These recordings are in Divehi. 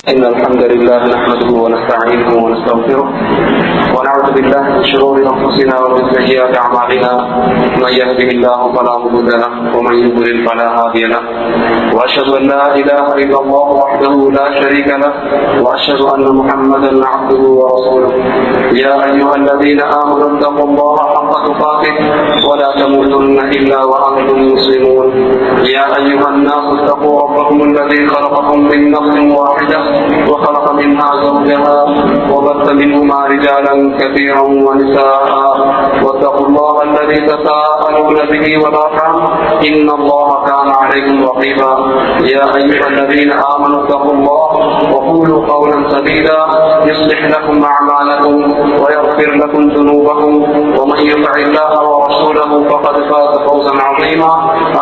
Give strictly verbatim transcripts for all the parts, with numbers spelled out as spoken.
إن الحمد لله نحمده ونستعينه ونستغفره، ونعوذ بالله من شرور أنفسنا ومن سيئات أعمالنا. من يهده الله فلا مضل له، ومن يضلل فلا هادي له. وأشهد أن لا إله إلا الله وحده لا شريك له، وأشهد أن محمدا عبده ورسوله. يا أيها الذين آمنوا اتقوا الله حق تقاته ولا تموتن إلا وأنتم مسلمون. يا أيها الناس اتقوا ربكم الذي خلقكم من نفس واحدة وخلق منها زوجها وبث منهما رجالا كثيرا ونساء، واتقوا الله الذي تساءلون به والأرحام، إن الله كان عليكم رقيبا. يا أيها الذين آمنوا اتقوا الله وقولوا قولا سديدا، يصلح لكم أعمالكم ويغفر لكم ذنوبكم، ومن يطع الله ورسوله فقد فاز فوزا عظيما.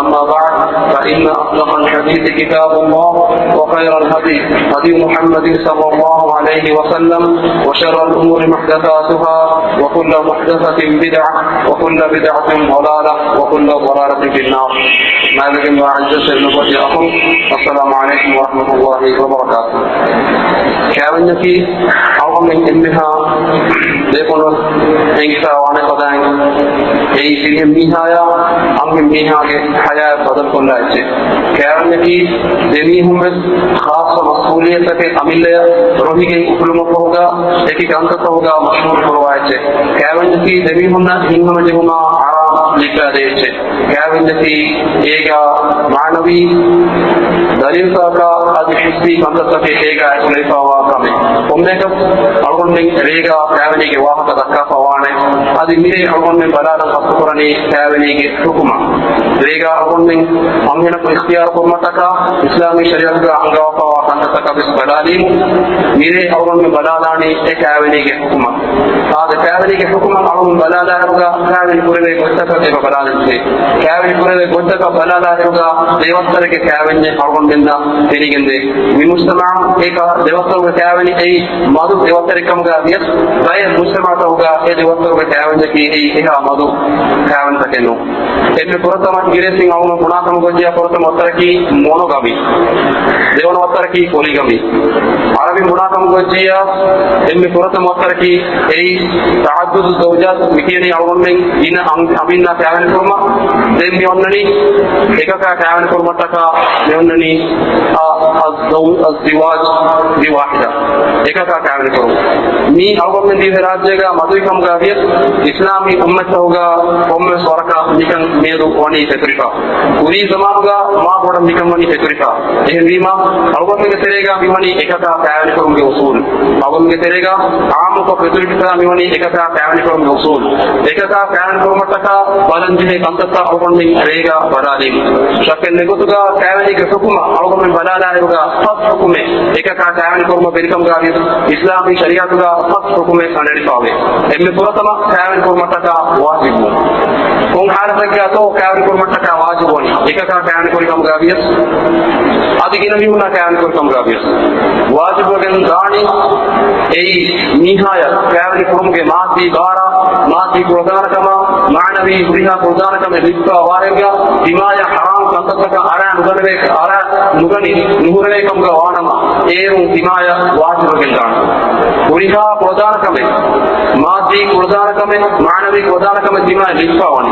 أما بعد، فإن أصدق الحديث كتاب الله، وخير الهدي هدي محمد صلى الله عليه وسلم، وشر الأمور محدثاتها، وكل محدثة بدعة، وكل بدعة ضلالة، وكل ضلالة في النار. މާތްވެގެންވާ ޢިއްޒަތްތެރި ނުބޮއްޖެ އަޚުން، السلام عليكم ورحمة الله وبركاته. ކައިވެންޏަކީ އަޅުގަނޑުމެން އެންމެހާ ދެކުނު އެނގިފައިވާނެ ފަދައިން، އެއީ ފިރިހެން މީހާޔާ އަންހެން މީހާގެ ޙަޔާތް ބަދަލުކޮށްލާ އެއްޗެއް. ކައިވެންޏަކީ ދެމީހުން ވެސް ޚާއްޞަ މަސްއޫލިއްޔަތުތަކެއް އަމިއްލަޔަށް ރުހިގެން އުފުލުމަށްފަހުގަ އެކި ކަންތައްތަކުގަ މަޝްޣޫލު ކުރުވާ އެއްޗެއް. ކައިވެންޏަކީ ދެމީހުންނަށް ހިތްހަމަޖެހުމާ އަރާމް ލިއްބާދޭ އެއްޗެއް. ކައިވެންޏަކީ އޭގަ މާނަވީ ދަލީލުތަކާ އަދި ޙިއްސީ ކަންތައްތަކެއް އޭގަ އެކުލެވިފައިވާ ކަމެއް. ކޮންމެއަކަސް އަޅުގަނޑުމެން ރޭގަ ކައިވެނީގެ ވާހަކަ ދައްކާފައިވާނެ. އަދި މިރޭ އަޅުގަނޑުމެން ބަލާލަން ކަންތައް ކުރަނީ ކައިވެނީގެ ޙުކުމަށް. ރޭގަ އަޅުގަނޑުމެން އަންހެނަކު އިޚްތިޔާރު ކުރުމަށްޓަކާ އިސްލާމީ ޝަރީޢަތުގަ އަންގަވާފައިވާ ކަންތައްތަކަށް ވެސް ބަލާލީމު. މިރޭ އަޅުގަނޑުމެން ބަލާލާނީ އެ ކައިވެނީގެ ޙުކުމަށް. އާދެ، ކައިވެނީގެ ޙުކުމަށް އަޅުގަނޑު ބަލާލާއިރުގަ ކައިވެނި ކުރެވޭ ގޮތްތަކަށް އެބަ ބަލާލަންޖެހޭ. ކައިވެނި ކުރެވޭ ގޮތްތަކަށް ބަލާލާއިރުގަ ދެވަސްވަރެއްގެ ކައިވެންޏެއް އަޅުގަނޑުމެންނަށް ފެނިގެންދޭ. މި މުޖްތަމަޢު އެކަ ދެވަސްވަރުގެ ކައިވެނި އެއީ މަދު ދެވަސްވަރެއް ކަމުގަ ވިޔަސް، ބައެއް މުޖްތަމަޢުތަކުގަ އެ ދެވަސްވަރުގެ ކައިވެންޏަކީ އެއީ އެހާ މަދު ކައިވެނިތަކެއް ނޫން. އެންމެ ފުރަތަމަ އިނގިރޭސިން އަޅުގަނޑު ބުނާކަމަށް ގޮއްޖިޔާ ފުރަތަމަ އޮތަރަކީ މޮނޮގަމީ. ދެވަނަ އޮތަރަކީ ޕޮލިގަމީ. ޢަރަބިން ބުނާކަމަށް ގޮއްޖިޔާ އެންމެ ފުރަތަމަ އޮތަރަކީ އެއީ ތަޢައްދުދު ޒައުޖާތް މިކިޔަނީ އަޅުގަނޑުމެން ގިނަ އަން-، އަމިއްލަ ކައިވެނި ކުރުމަށް. ދެން މި އޮންނަނީ އެކަކާ ކައިވެނި ކުރުމަށްޓަކާ މި އޮންނަނީ، އަ، އައްޒައު-، އައްޒިވާޖު ބިވާޙިދާ. އެކަކާ ކައިވެނި ކުރުން. މީ އަޅުގަނޑުމެން ދިވެހި ރާއްޖޭގަ މަދުވި ކަމުގަ ވިޔަސް، އިސްލާމީ އުއްމަތްތަކުގަ ކޮންމެވެސް ވަރަކަށް މިކަން މިއަދު ވަނީ ފެތުރިފަ. ކުރީ ޒަމާނުގަ މާ ބޮޑަށް މިކަން ވަނީ ފެތުރިފަ. އެހެންވީމަ، އަޅުގަނޑުމެންގެ ތެރޭގަ މިވަނީ އެކަކާ ކައިވެނިކުރުމުގެ އުސޫލު. އަޅުގަނޑުމެންގެ ތެރޭގަ އާއްމުކޮށް ފެތުރިފަ މިވަނީ އެކަކާ ކައިވެނިކުރުމުގެ އުސޫލު. އެކަކާ ކައިވެނިކުރުމަށްޓަކާ ބަލަންޖެހޭ ކަންތައްތައް އަޅުގަނޑުމެން ރޭގަ ބަލާލީމު. ޝައްކެއް ނެތް ގޮތުގަ ކައިވެނީގެ ޙުކުމަށް އަޅުގަނޑުމެން ބަލާލާއިރުގަ ފަސް ޙުކުމެއް އެކަކާ ކައިވެނިކުރުމަށް ވެރިކަމުގަ ވިޔަސް، އިސްލާމީ ޝަރީޢަތުގަ ފަސް ޙުކުމެއް ކަނޑައެޅިފައިވޭ. އެންމެ ފުރަތަމަ ކައިވެނި ކުރުމަށްޓަކާ ވާޖިބުވުން. ކޮން ޙާލަތެއްގަތޯ ކައިވެނި ކުރުމަށްޓަކާ ވާޖިބުވަނީ؟ އެކަކާ ކައިވެނި ކުރި ކަމުގަ ވިޔަސް، އަދި ގިނަ މީހުންނާ ކައިވެނި ކުރި ކަމުގަ ވިޔަސް. ވާޖިބުވެގެން ދާނީ އެއީ މީހާޔަށް ކައިވެނި ކުރުމުގެ މާއްދީ ބާރާ، މާއްދީ ކުޅަދާނަކަމާ، މާނަވީ ހުރިހާ ކުޅަދާނަކަމެއް ލިބިފައިވާއިރުގަ ތިމާޔަށް ޙަރާމް ކަންތައްތަކަށް އަރާ ނުގަނެވޭ، އަރާ ނުގަނެވޭ ކަމުގަ ވާނަމަ، އޭރުން ތިމާޔަށް ވާޖިބުވެގެން ދާނެ. ހުރިހާ ކުޅަދާނަކަމެއް، މާއްދީ ކުޅަދާނަކަމެއް، މާނަވީ ކުޅަދާނަކަމެއް ތިމާޔަށް ލިބިފައިވަނީ.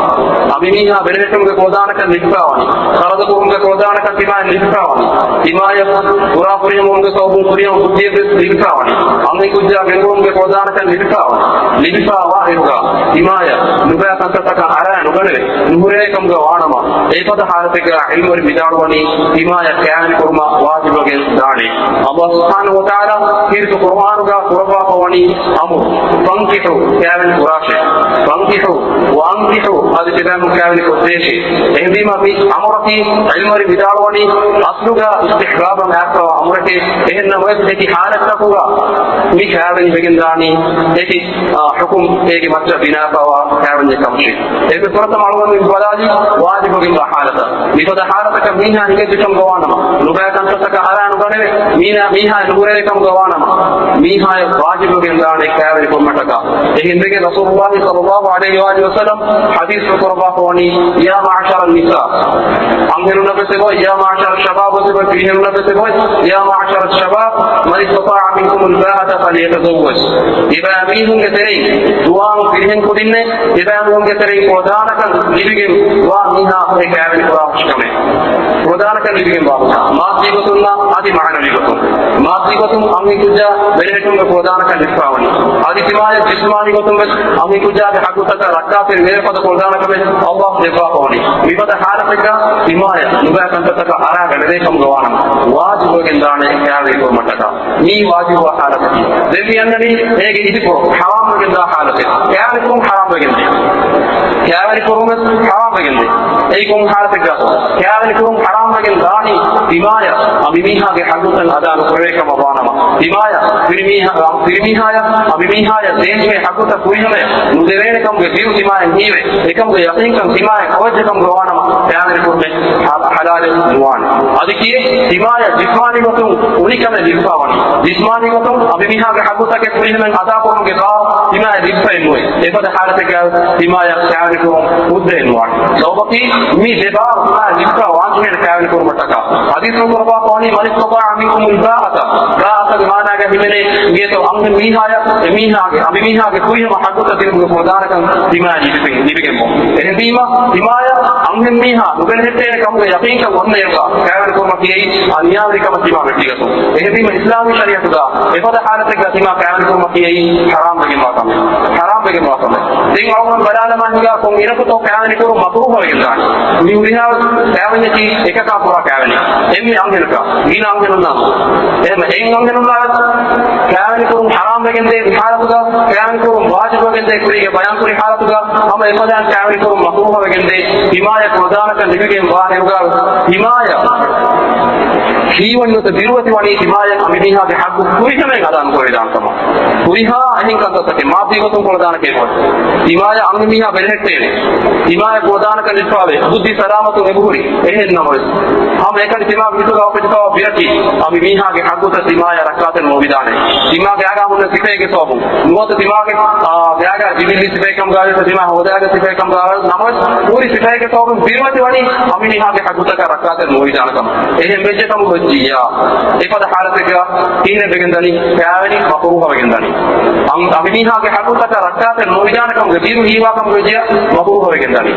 އަނބިމީހާ ބެލެހެއްޓުމުގެ ކުޅަދާނަކަން ލިބިފައިވަނީ. ޚަރަދު ކުރުމުގެ ކުޅަދާނަކަން ތިމާޔަށް ލިބިފައިވަނީ. ތިމާޔަށް ކުރާ ފުރިހަމަވުމުގެ ސަބަބުން ކުރިހަމަ ބުއްދިއެއްވެސް ލިބިފައިވަނީ. އަންހެންކުއްޖާ ގެންގުޅުމުގެ ކުޅަދާނަކަން ލިބިފައިވަނީ. ލިބިފައިވާ އިރުގަ ތިމާޔަށް ނުބައި ކަންތައްތަކަށް އަރާ ނުގަނެވޭ، ނުހުރެވޭ ކަމުގަ ވާނަމަ، އެފަދަ ޙާލަތެއްގަ ޢިލްމުވެރިން ވިދާޅުވަނީ ތިމާޔަށް ކައިވެނި ކުރުމަށް ވާޖިބުވެގެން ދާނެ. ﷲ ސުބްޙާނަހޫ ވަތަޢާލާ ކީރިތި ޤުރުއާނުގަ ކުރައްވާފަ ވަނީ އަމުރު، ފަންކިޙޫ، ކައިވެނި ކުރާށޭ. ފަންކިޙޫ ވައަންކިޙޫ، އަދި ތިބާމެން ކައިވެނި ކޮށްދޭށޭ. އެހެންވީމަ މި އަމުރަކީ ޢިލްމުވެރިން ވިދާޅުވަނީ އަސްލުގަ އިސްތިޙްބާބަށް އައިސްފަވާ އަމުރެކޭ. އެހެންނަމަވެސް އެކި ޙާލަތްތަކުގަ މި ކައިވެނިވެގެން ދާނީ އެކި، އާ، ޙުކުމް އޭގެ މައްޗަށް ބިނާކަވާ ކައިވެންޏެއް ކަމަށޭ. އެންމެ ފުރަތަމަ އަޅުގަނޑު މި ބަލާލީ ވާޖިބުވެގެންވާ ޙާލަތަށް. މި އެފަދަ ޙާލަތަކަށް މީހާ ހިނގައްޖެކަމުގަ ވާނަމަ، ނުބައި ކަންތައްތަކަށް އަރާ ނުގަނެވޭ، މީނާ، މީހާ ނުހުރެވޭކަމުގަ ވާނަމަ، މީހާޔަށް ވާޖިބުވެގެން ދާނެ ކައިވެނި ކުރުމަށްޓަކާ. އެހެންވެގެން ރަސޫލުﷲ ޞައްލަﷲ ޢަލައިހި ވައަލިހި ވަސައްލަމް ޙަދީޘް ކުރައްވާފަވަނީ، يا معشر النساء، އަންހެނުންނަށް ވެސް އެބައޮތް، يا معشر الشباب ވެސް އެބައޮތް، فِيهِنَّ النَّفَسُ، يا معشر الشباب، من استطاع منكم الباءة فليتزوج. އެބައިމީހުންގެ ތެރެއިން ދުވާން ފިރިހެން ކުދިންނެއް، އެބައިމީހުންގެ ތެރެއިން ކުޅަދާނަކަން ލިބިގެން ވާ މީހާ އެ ކައިވެނި ކުރާ ކަމެއް. ކުޅަދާނަކަން ލިބިގެން ވާ މީހާ، މާއްދީ ގޮތުންނާ އަދި މަޢުނަވީ ގޮތުން. މާއްދީ ގޮތުން އަންހެން ކުއްޖާ ބެލެހެއްޓުމުގެ ކުޅަދާނަކަން ލިބިފަވަނީ. އަދި ތިމާޔަށް ޖިސްމާނީ ގޮތުން ވެސް އަންހެން ކުއްޖާގެ ޙައްޤުތަކަށް ރައްކާތެރި ވޭ ފަދަ ކުޅަދާނަކަމެއް ﷲ ދެއްވާފަވަނީ. މިފަދަ ޙާލަތެއްގަ ތިމާޔަށް ނުބައި ކަންތައްތަކަށް އަރާ ގަނެވޭކަމުގަ ވާނަމަ، ވާޖިބުވެގެން ދާނެ ކައިވެނި ކުރުމަށްޓަކާ. މީ ވާޖިބުވާ ޙާލަތަކީ. ދެން މި އަންނަނީ އޭގެ އިދިކޮޅު ޙަރާމްވެގެންދާ ޙާލަތެއް. ކައިވެނި ކުރުން ޙަރާމްވެގެންދޭ. ކައިވެނި ކުރުން ވެސް ޙަރާމްވެގެންދޭ. އެއީ ކޮން ޙާލަތެއްގާތޯ؟ ކައިވެނި ކުރުން ޙަރާމްވެގެން ދާނީ ތިމާޔަށް އަނބިމީހާގެ ޙައްޤުތައް އަދާ ނުކުރެވޭ ކަމަށް ވާނަމަ. ތިމާޔަށް ފިރިމީހާ، ފިރިމީހާޔަށް އަނބިމީހާޔަށް ދޭންޖެހޭ ޙައްޤުތައް ފުރިހަމަޔަށް ނުދެވޭނެ ކަމުގެ ބިރު ތިމާޔަށް ހީވޭ. އެކަމުގެ ޔަޤީންކަން ތިމާޔަށް އޮވެއްޖެ ކަމުގަ ވާނަމަ، ކައިވެނި ކުރުމެއް ޙަ-، ޙަލާލެއް ނުވާނެ. އަދި ކިއެއް ތިމާޔަށް ޖިސްމާނީ ގޮތުން އުނިކަމެއް ލިބިފަވަނީ. ޖިސްމާނީ ގޮތުން އަނބިމީހާގެ ޙައްޤުތަކެއް ފުރިހަމައިން އަދާކުރުމުގެ ބާރު ތިމާޔަށް ލިބިފައެއް ނުވޭ. އެފަދަ ޙާލަތެއްގަ ތިމާޔަށް ކައިވެނި ކުރުން ހުއްދައެއް ނުވާނެ. ސަބަބަކީ މި ދެ ބާރު ތިމާޔަށް ލިބިފަ ވާންޖެހޭނެ ކައިވެނި ކުރުމަށްޓަކާ. ޙަދީޘްފުޅު ކުރައްވާފަވަނީ، من استطاع منكم الباءة، ބާއަތަށް މާނާގަ ހިމެނޭ އިނގޭތޯ އަންހެން މީހާޔަށް އެ މީހާގެ އަނބިމީހާގެ ފުރިހަމަ ޙައްޤުތައް ދިނުމުގެ ކުޅަދާނަކަން ތިމާޔަށް ލިބިގެން، ލިބިގެންވުން. އެހެންވީމަ، ތިމާޔަށް އަންހެން މީހާ ނުބެލެހެއްޓޭނެ ކަމުގެ ޔަޤީންކަން އޮންނައިރުގަ ކައިވެނި ކުރުމަކީ އެއީ އަނިޔާވެރި ކަމަށް ތިމާ ވެއްޓިގަތުން. އެހެންވީމަ، އިސްލާމީ ޝަރީޢަތުގަ އެފަދަ ޙާލަތެއްގަ ތިމާ ކައިވެނި ކުރުމަކީ އެއީ ޙަރާމްވެގެންވާ ކަމެއް. ޙަރާމްވެގެންވާ ކަމެއް. ދެން އަޅުގަނޑު ބަލާލަމާ ހިނގާ ކޮން އިރަކުތޯ ކައިވެނި ކުރުން މަކުރޫހަވެގެން ދާނީ. މި ހުރިހާ ކައިވެންޏަކީ އެކަކާ ކުރާ ކައިވެނި. އެންމެ އަންހެނަކާ، ގިނަ އަންހެނުންނާ. އެހެން އެއް އަންހެނުންނާ ވެސް ކައިވެނި ކުރުން ޙަރާމްވެގެންދޭ މި ޙާލަތުގަ، ކައިވެނި ކުރުން ވާޖިބުވެގެންދޭ ކުރީގެ ބަޔާންކުރި ޙާލަތުގަ، ހަމަ އެފަދައިން ކައިވެނި ކުރުން މަކުރޫހަވެގެންދޭ. ތިމާޔަށް ކުޅަދާނަކަން ލިބިގެން ވާ އިރުގަ، ތިމާޔަށް ހީވަނިވަތަ ބިރުވެތިވަނީ ތިމާޔަށް އަނބިމީހާގެ ޙައްޤު ފުރިހަމައިން އަދާ ނުކުރެވިދާނެ ކަމަށް. ހުރިހާ އެހެން ކަންތައްތަކެއް މާއްދީ ގޮތުން ކުޅަދާނަކަން އެބައޮތް. ތިމާޔަށް އަނބިމީހާ ބެލެހެއްޓޭނެ. ތިމާޔަށް ކުޅަދާނަކަން ލިބިފަވޭ. ބުއްދި ސަލާމަތުން އެބަހުރި. އެހެން ނަމަވެސް، ހަމައެކަނި ތިމާގެ ހިތުގަ އުފެދިފަވާ ބިރަކީ އަނބިމީހާގެ ޙައްޤުތައް ތިމާޔަށް ރައްކާތެރި ނުވެވިދާނެ. ތިމާގެ އާގާ ހުންނަ ސިފައެއްގެ ސަބަބުން ނުވަތަ ތިމާގެ، އާ، ގާގާ ޖިބިލީ ސިފައެއް ކަމުގަ ވިޔަސް، ތިމާ ހޯދާގެ ސިފައެއް ކަމުގަ ވިޔަސް، ނަމަވެސް ހުރި ސިފައެއްގެ ސަބަބުން ބިރުވެތި ވަނީ އަނބިމީހާގެ ޙައްޤުތަކަށް ރައްކާތެރި ނުވެވިދާނެ ކަމަށް. އެހެން ވެއްޖެ ކަމުގަ ވެއްޖިއްޔާ، އެފަދަ ޙާލަތެއްގަ ތިން ވެގެން ދަނީ، ކައިވެނި މަކުރޫހަވެގެން ދަނީ. އަން-، އަނބިމީހާގެ ޙައްޤުތަކަށް ރައްކާތެރި ނުވެވިދާނެ ކަމުގެ ބިރު ހީވާ ކަމުގަ ވެއްޖިއްޔާ މަކުރޫހަވެގެން ދަނީ.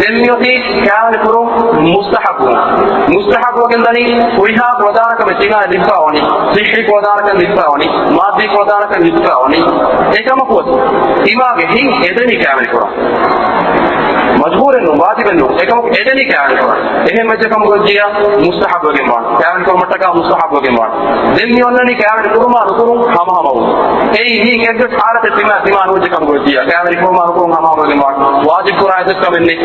ދެން މިއޮތީ ކައިވެނި ކުރުން މުސްތަޙައްބު. މުސްތަޙައްބުވެގެން ދަނީ، ހުރިހާ ކުޅަދާނަކަމެއް ތިމާޔަށް ލިބިފަވަނީ، ޞިއްޙީ ކުޅަދާނަކަން ލިބިފަވަނީ، މާއްދީ ކުޅަދާނަކަން ލިބިފަވަނީ، އެކަމަކުވެސް ތިމާގެ ހިތް އެދެނީ ކައިވެނި ކުރަން. މަޖްބޫރެއް ނޫން، ވާޖިބެއް ނޫން، އެކަމަކު އެދެނީ ކައިވެނި ކުރަން. އެހެން ވެއްޖެ ކަމުގަ ވެއްޖިއްޔާ މުސްތަޙައްބުވެގެން ވާނެ. ކައިވެނި ކުރުމަށްޓަކާ މުސްތަޙައްބުވެގެން ވާނެ. ދެން މި އޮންނަނީ ކައިވެނި ކުރުމާ ނުކުރުން ހަމަހަމަވުން. އެއީ މީ އެއްވެސް ޙާލަތެއް ތިމާ، ތިމާ ނުވެއްޖެ ކަމުގަ ވެއްޖިއްޔާ ކައިވެނި ކުރުމާ ނުކުރުން ހަމަހަމަވެގެން ވާނެ. ވާޖިބު ކުރާ އެއްވެސް ކަމެއް ނެތް.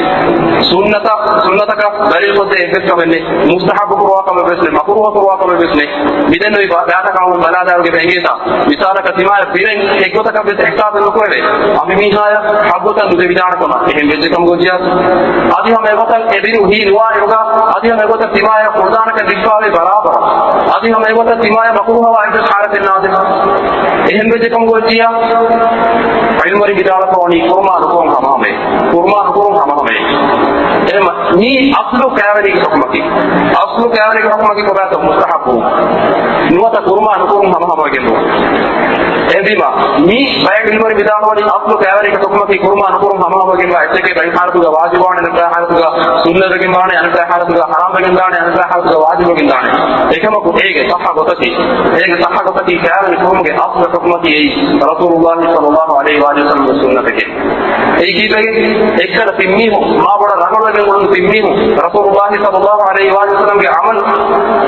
ސުންނަތަށް، ސުންނަތަކަށް ދަލީލު ކޮށްދޭ އެއްވެސް ކަމެއް ނެތް. މުސްތަޙައްބު ކުރުވާ ކަމެއް ވެސް ނެތް. މަކުރޫހަ ކުރުވާ ކަމެއް ވެސް ނެތް. މިދެންނެވި ބާ-، ބާތަކަށް ބަލާލާއިރުގެ އެނގޭތާ. މިސާލަކަށް ތިމާޔަށް ބިރެއް އެއްގޮތަކަށް ވެސް އިޙްސާސެއް ނުކުރެވޭ. އަނބިމީހާޔަށް ޙައްޤުތައް ނުދެވިދާނެ ކަމަށް. އެހެން ވެއްޖެ ކަމުގަ ވެއްޖިއްޔާ، އަދި ހަމަ އެގޮތަށް އެ ބިރު ހީ ނުވާ އިރުގަ، އަދި ހަމަ އެގޮތަށް ތިމާޔަށް ކުޅަދާނަކަން ލިބިފަވޭ ބަރާބަރަށް. އަދި ހަމަ އެގޮތަށް ތިމާޔަށް މަކުރޫހަވާ އެއްވެސް ޙާލަތެއް ނާދެ. އެހެން ވެއްޖެ ކަމުގަ ވެއްޖިއްޔާ، ޢިލްމުވެރިން ވިދާޅުވެފަވަނީ ކުރުމާ ނުކުރުން ހަމަހަމަވޭ. ކުރުމާ ނުކުރުން ހަމަހަމަވޭ. އެހެން މީ އަޞްލު ކައިވެނީގެ ޙުކުމަކީ. އަޞްލު ކައިވެނީގެ ޙުކުމަކީ ކޮބާތޯ؟ މުސްތަޙައްބު. ނުވަތަ ކުރުމާ ނުކުރުން ހަމަހަމަވެގެން ނޫން. އެހެންވީމަ، މީ ބައެއް ޢިލްމުވެރިން ވިދާޅުވަނީ އަޞްލު ކައިވެނީގެ ޙުކުމަކީ ކުރުމާ ނުކުރުން ހަމަހަމަވެގެންވާ އެއްޗެކޭ. ބައެއް ޙާލަތުގަ ވާޖިބުވާނެ، އަނެއްބައި ޙާލަތުގަ ސުންނަތްވެގެން ވާނެ، އަނެއްބައި ޙާލަތުގަ ޙަރާމްވެގެން ދާނެ، އަނެއްބައި ޙާލަތުގަ ވާޖިބުވެގެން ދާނެ. އެކަމަކު އޭގެ ޞައްޙަ ގޮތަކީ، އޭގެ ޞައްޙަ ގޮތަކީ ކައިވެނި ކުރުމުގެ އަޞްލު ޙުކުމަކީ އެއީ ރަސޫލުﷲ ޞައްލަﷲ ޢަލައިހި ވައަލިހި ވަސައްލަމްގެ ސުންނަތެކޭ. އެއީ ކީއްވެގެން؟ އެއްކަލަ ތިން މީހުން، މާ ބޮޑަށް ރަނގަޅުވެގެން އުޅުނު ތިން މީހުން ރަސޫލުﷲ ޞައްލަﷲ ޢަލައިހި ވައަލިހި ވަސައްލަމްގެ ޢަމަލު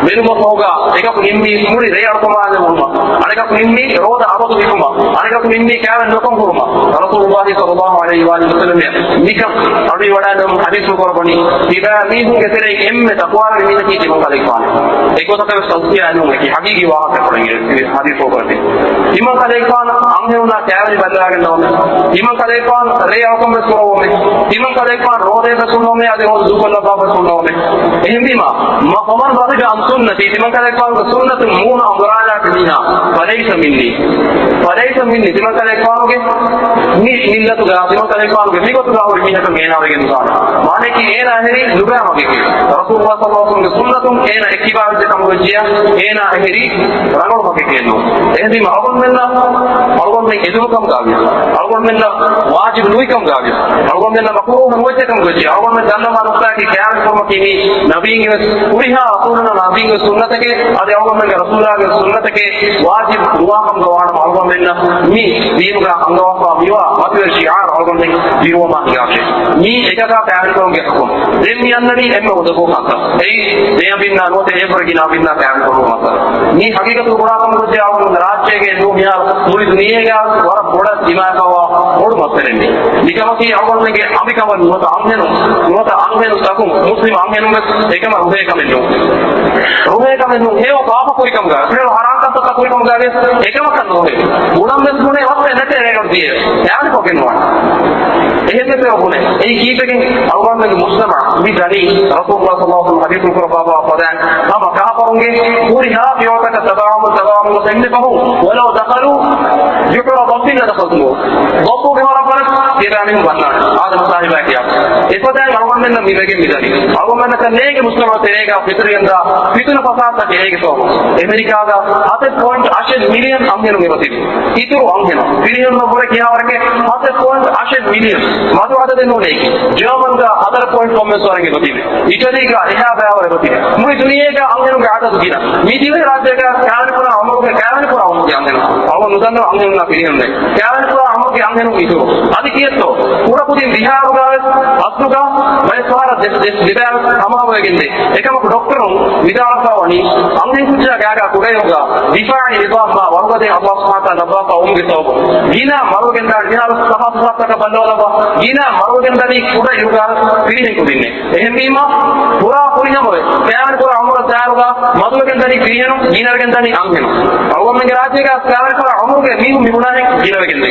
ބެލުމަށްފަހުގަ އެކަކު ނިންމީ މުޅި ރޭ އަޅުކަމާގެން އުޅުމަށް، އަނެކަކު ނިންމީ ރޯދަ އަބަދު ކުރުމަށް، އަނެކަކު ނިންމީ ކާވެން ނުކޮން ކުރުމަށް. ރަސޫލުﷲ ޞައްލަﷲ ޢަލައިހި ވައަލިހި ވަސައްލަމަށް މިކަން އަޑުއިވަޑައިގެން ޙަދީޘްފުޅު ކުރައްވަނީ، ތިބާ މީހުންގެ ތެރެއިން އެންމެ ތަޤްވާވެރި މީހަކީ ތިމަން ކަލޭގެފާނު. އެގޮތަކަށް ވެސް ތަޒްކިޔާ ނޫން، އެކި ޙަޤީޤީ ވާހަކަ ކުރަން އެ ޙަދީޘްފުޅު ކުރައްވަނީ. ތިމަން ކަލޭގެފާނު އަންހެނުންނާ ކާވެނި ބައްލަވާގަންނަވަމެ. ތިމަން ކަލޭގެފާނު ރޭ އަޅުކަން ވެސް ކުރައްވަމެ. ތިމަން ކަލޭގެފާނު ރޯދައެއް ވެސް ހުންނަވަމެ، އަދި ރޯދަ ދޫކޮށްލައްވާފަ ވެސް ހުންނަވަމެ. އެހެންވީމާ، މަ-، ފަމަން ރަޣިބަ ޢަން ސުންނަތީ، ތިމަން ކަލޭގެފާނުގެ ސުންނަތުން މޫނު އަނބުރާލާފި މީހާ، ފަލައިސަ މިންނީ. ފަލައިސަ މިންނީ. ތިމަން ކަލޭގެފާނުގެ މި މިއްލަތުގަ، ތިމަން ކަލޭގެފާނުގެ މިގޮތުގަ ހުރި މީހަކަށް އޭނާ ވެގެން ނުދާނެ. މާނައަކީ އޭނާ އެހެރީ ނުބައި މަގެކޭ. ރަސޫލުﷲ ޞައްލަﷲ ޢަލައިހި ވަސައްލަމަގެ ސުންނަތުން އޭނާ އެއްކިބާވެއްޖެ ކަމުގަ ވެއްޖިއްޔާ، އޭނާ އެހެރީ ރަނގަޅު މަގެކޭ ނޫން. އެހެންވީމަ އަޅުގަނޑުމެންނަށް، އަޅުގަނޑުމެން އެދުނު ކަމުގަ ވިޔަސް، އަޅުގަނޑުމެންނަށް ވާޖިބު ނުވި ކަމުގަ ވިޔަސް، އަޅުގަނޑުމެންނަށް މަކްރޫހު ނުވެއްޖެ ކަމުގަ ވެއްޖެ، އަޅުގަނޑުމެން ދަންނަވާ ނުކުތާކީ ކާވެނި ކުރުމަކީ މީ ނަބީންގެ ވެސް ހުރިހާ ރަސޫލުންނާ ނަބީންގެ ސުންނަތެކޭ، އަދި އަޅުގަނޑުމެންގެ ރަސޫލާގެ ސުންނަތެކޭ ވާޖިބު ނުވާ ކަމުގަ ވާނަމަ އަޅުގަނޑުމެންނަށް މި ދީނުގަ އަންގަވާފަ މިވާ މަތިވެރި ޝިޢާރު އަޅުގަނޑުމެން ދިރުވަމާ ހިނގާށޭ. މީ އެކަކާ ކާވެނިކުރުމުގެ ޙުކުމް. ދެން މި އަންނަނީ އެންމެ އުނދަގޫ ކަންތައް. އެއީ، ދެ އަނބިންނާ ނުވަތަ އޭރު ގިނަ އަނބިންނާ ކާވެނިކުރުމުގެ މައްސަލަ. މީ ހަގީގަތުގަ ބުނާކަމަކު ވެއްޖެއްޔާ އަޅުގަނޑުމެން ރާއްޖޭގެ އެންމެ މިހާރު މުޅި ދުނިޔޭގަ ވަރަށް ބޮޑަށް ދިމާވެފަވާ ބޮޑު މައްސަލައެއް މީ. މިކަމަކީ އަޅުގަނޑުމެންގެ އަނބިކަމަށް ނުވަތަ އަންހެނުން، ނުވަތަ އަންހެނުން ތަކުން، މުސްލިމް އަންހެނުން ވެސް އެކަމަށް ރުހޭ ކަމެއް ނޫން. ރުހޭ ކަމެއް ނޫން. ހެޔޮ ޕާޕަ ކުރިކަމުގަ، ހެޔޮ ހަރާން ކަންތައްތައް ކުރިކަމުގަ ވެސް އެކަމަކަށް ނުރުހޭ. ބުނަން ވެސް ބުނޭ ވައްތަ ނެތޭ ރޭގަނޑު ދިޔަ. ކާވެނިކޮށްގެން ނުވާނެ. އެހެން ވެސް ބުނޭ. އެއީ ކީއްވެގެން އަޅުގަނޑުމެންގެ މުޖްތަމަޢަށް މި ދަނީ ރަސޫލުﷲ ޞައްލަﷲ ޢަލައިހި ވަސައްލަމަ ޙަދީޘް ކުރައްވާފަ ފަދައިން ހަމަ ކާފަރުންގެ ހުރިހާ ފިޔަވަޅުތަކަށް ތަބާވަމުން، ތަބާވަމުން ގޮސް އެންމެ ފަހުން، وَلَوْ دَخَلُوا جُحْرَ ضَبٍّ لَدَخَلْتُمُوهُ. ގޮއްޕުގެ ހޮޅަށް ވަރަށް ތިބާމީހުން ވަންނާނެ. އާދަމް ސާހިބާ ކިޔާ. އެފަދައިން އަޅުގަނޑުމެންނަށް މި ވެގެން މިދަނީ. އަޅުގަނޑުމެންނަކަށް ނޭނގެ މުޖްތަމަޢު ތެރޭގަ ފެތުރިގެންދާ ފިތުނަ ފަސާދަތަކެއް އޭގެ ސަބަބުން. އެމެރިކާގަ ހަތެއް ޕޮއިންޓް އަށެއް މިލިއަން އަންހެނުން އެބަތިބި. އިތުރު އަންހެނުން. ފިރިހެނުންނަށް ވުރެ ކިހާވަރެކޭ ހަތެއް ޕޮއިންޓް އަށެއް މިލިއަން. މަދު އަދަދެއް ނޫނޭ. ޖާމަންގަ ހަތަރު ޕޮއިންޓް ކޮންމެސް ވަރެއް އެބަތިބި. އިޓަލީގަ އެހާ ބައިވަރު އެބަތިބި. މުޅި ދުނިޔޭގަ އަންހެނުންގެ އަދަދު ގިނަ. މި ދިވެހިރާއްޖޭގަ ކާވެނިކުރާ އުމުރުގެ، ކާވެނިކުރާ އުމުރުގެ އަންހެނުން. އަޅުގަނޑު ނުދަންނަވަން އަންހެނުންނާ ފިރިހެނުންނޭ. ކާވެނިކުރާ އުމުރުގެ އަންހެނުން އިތުރު. އަދި ކިއެއްތޯ؟ ކުޑަކުދިން ވިހާރުގަ ވެސް އަސްލުގަ ވަޔަސްވަރަށް ދެ، ދެ، ދެބައި ވެސް ހަމަހަމަވެގެންދޭ. އެކަމަކު ޑޮކްޓަރުން ވިދާޅުވާ ވަނީ، އަންހެންކުއްޖާ ގާގާ ކުޑައިރުގަ ދިފާޢީ ނިޒާމް މާ ވަރުގަދައިން ﷲ ސުބްޙާނަހޫ ވަތަޢާލާ ލައްވާފަ އުމުގެ ސަބަބުން ގިނަ މަރުވެގެންދާނެ. މިހާރު ތަފާތު ސާފްތަކަށް ބައްލަވާލައްވާ، ގިނަ މަރުވެގެންދަނީ ކުޑައިރުގަ ފިރިހެން ކުދިންނޭ. އެހެންވީމަ، ފުރާ ފުރިހަމަވެ، ކާވެނިކުރާ އުމުރަށް ދާއިރުގަ މަދުވެގެންދަނީ ފިރިހެނުން، ގިނަވެގެންދަނީ އަންހެނުން. އަޅުގަނޑުމެންގެ ރާއްޖޭގަ ކާވެނިކުރާ އުމުރުގެ މީހުން މި ބުނާހެން ގިނަވެގެންދޭ.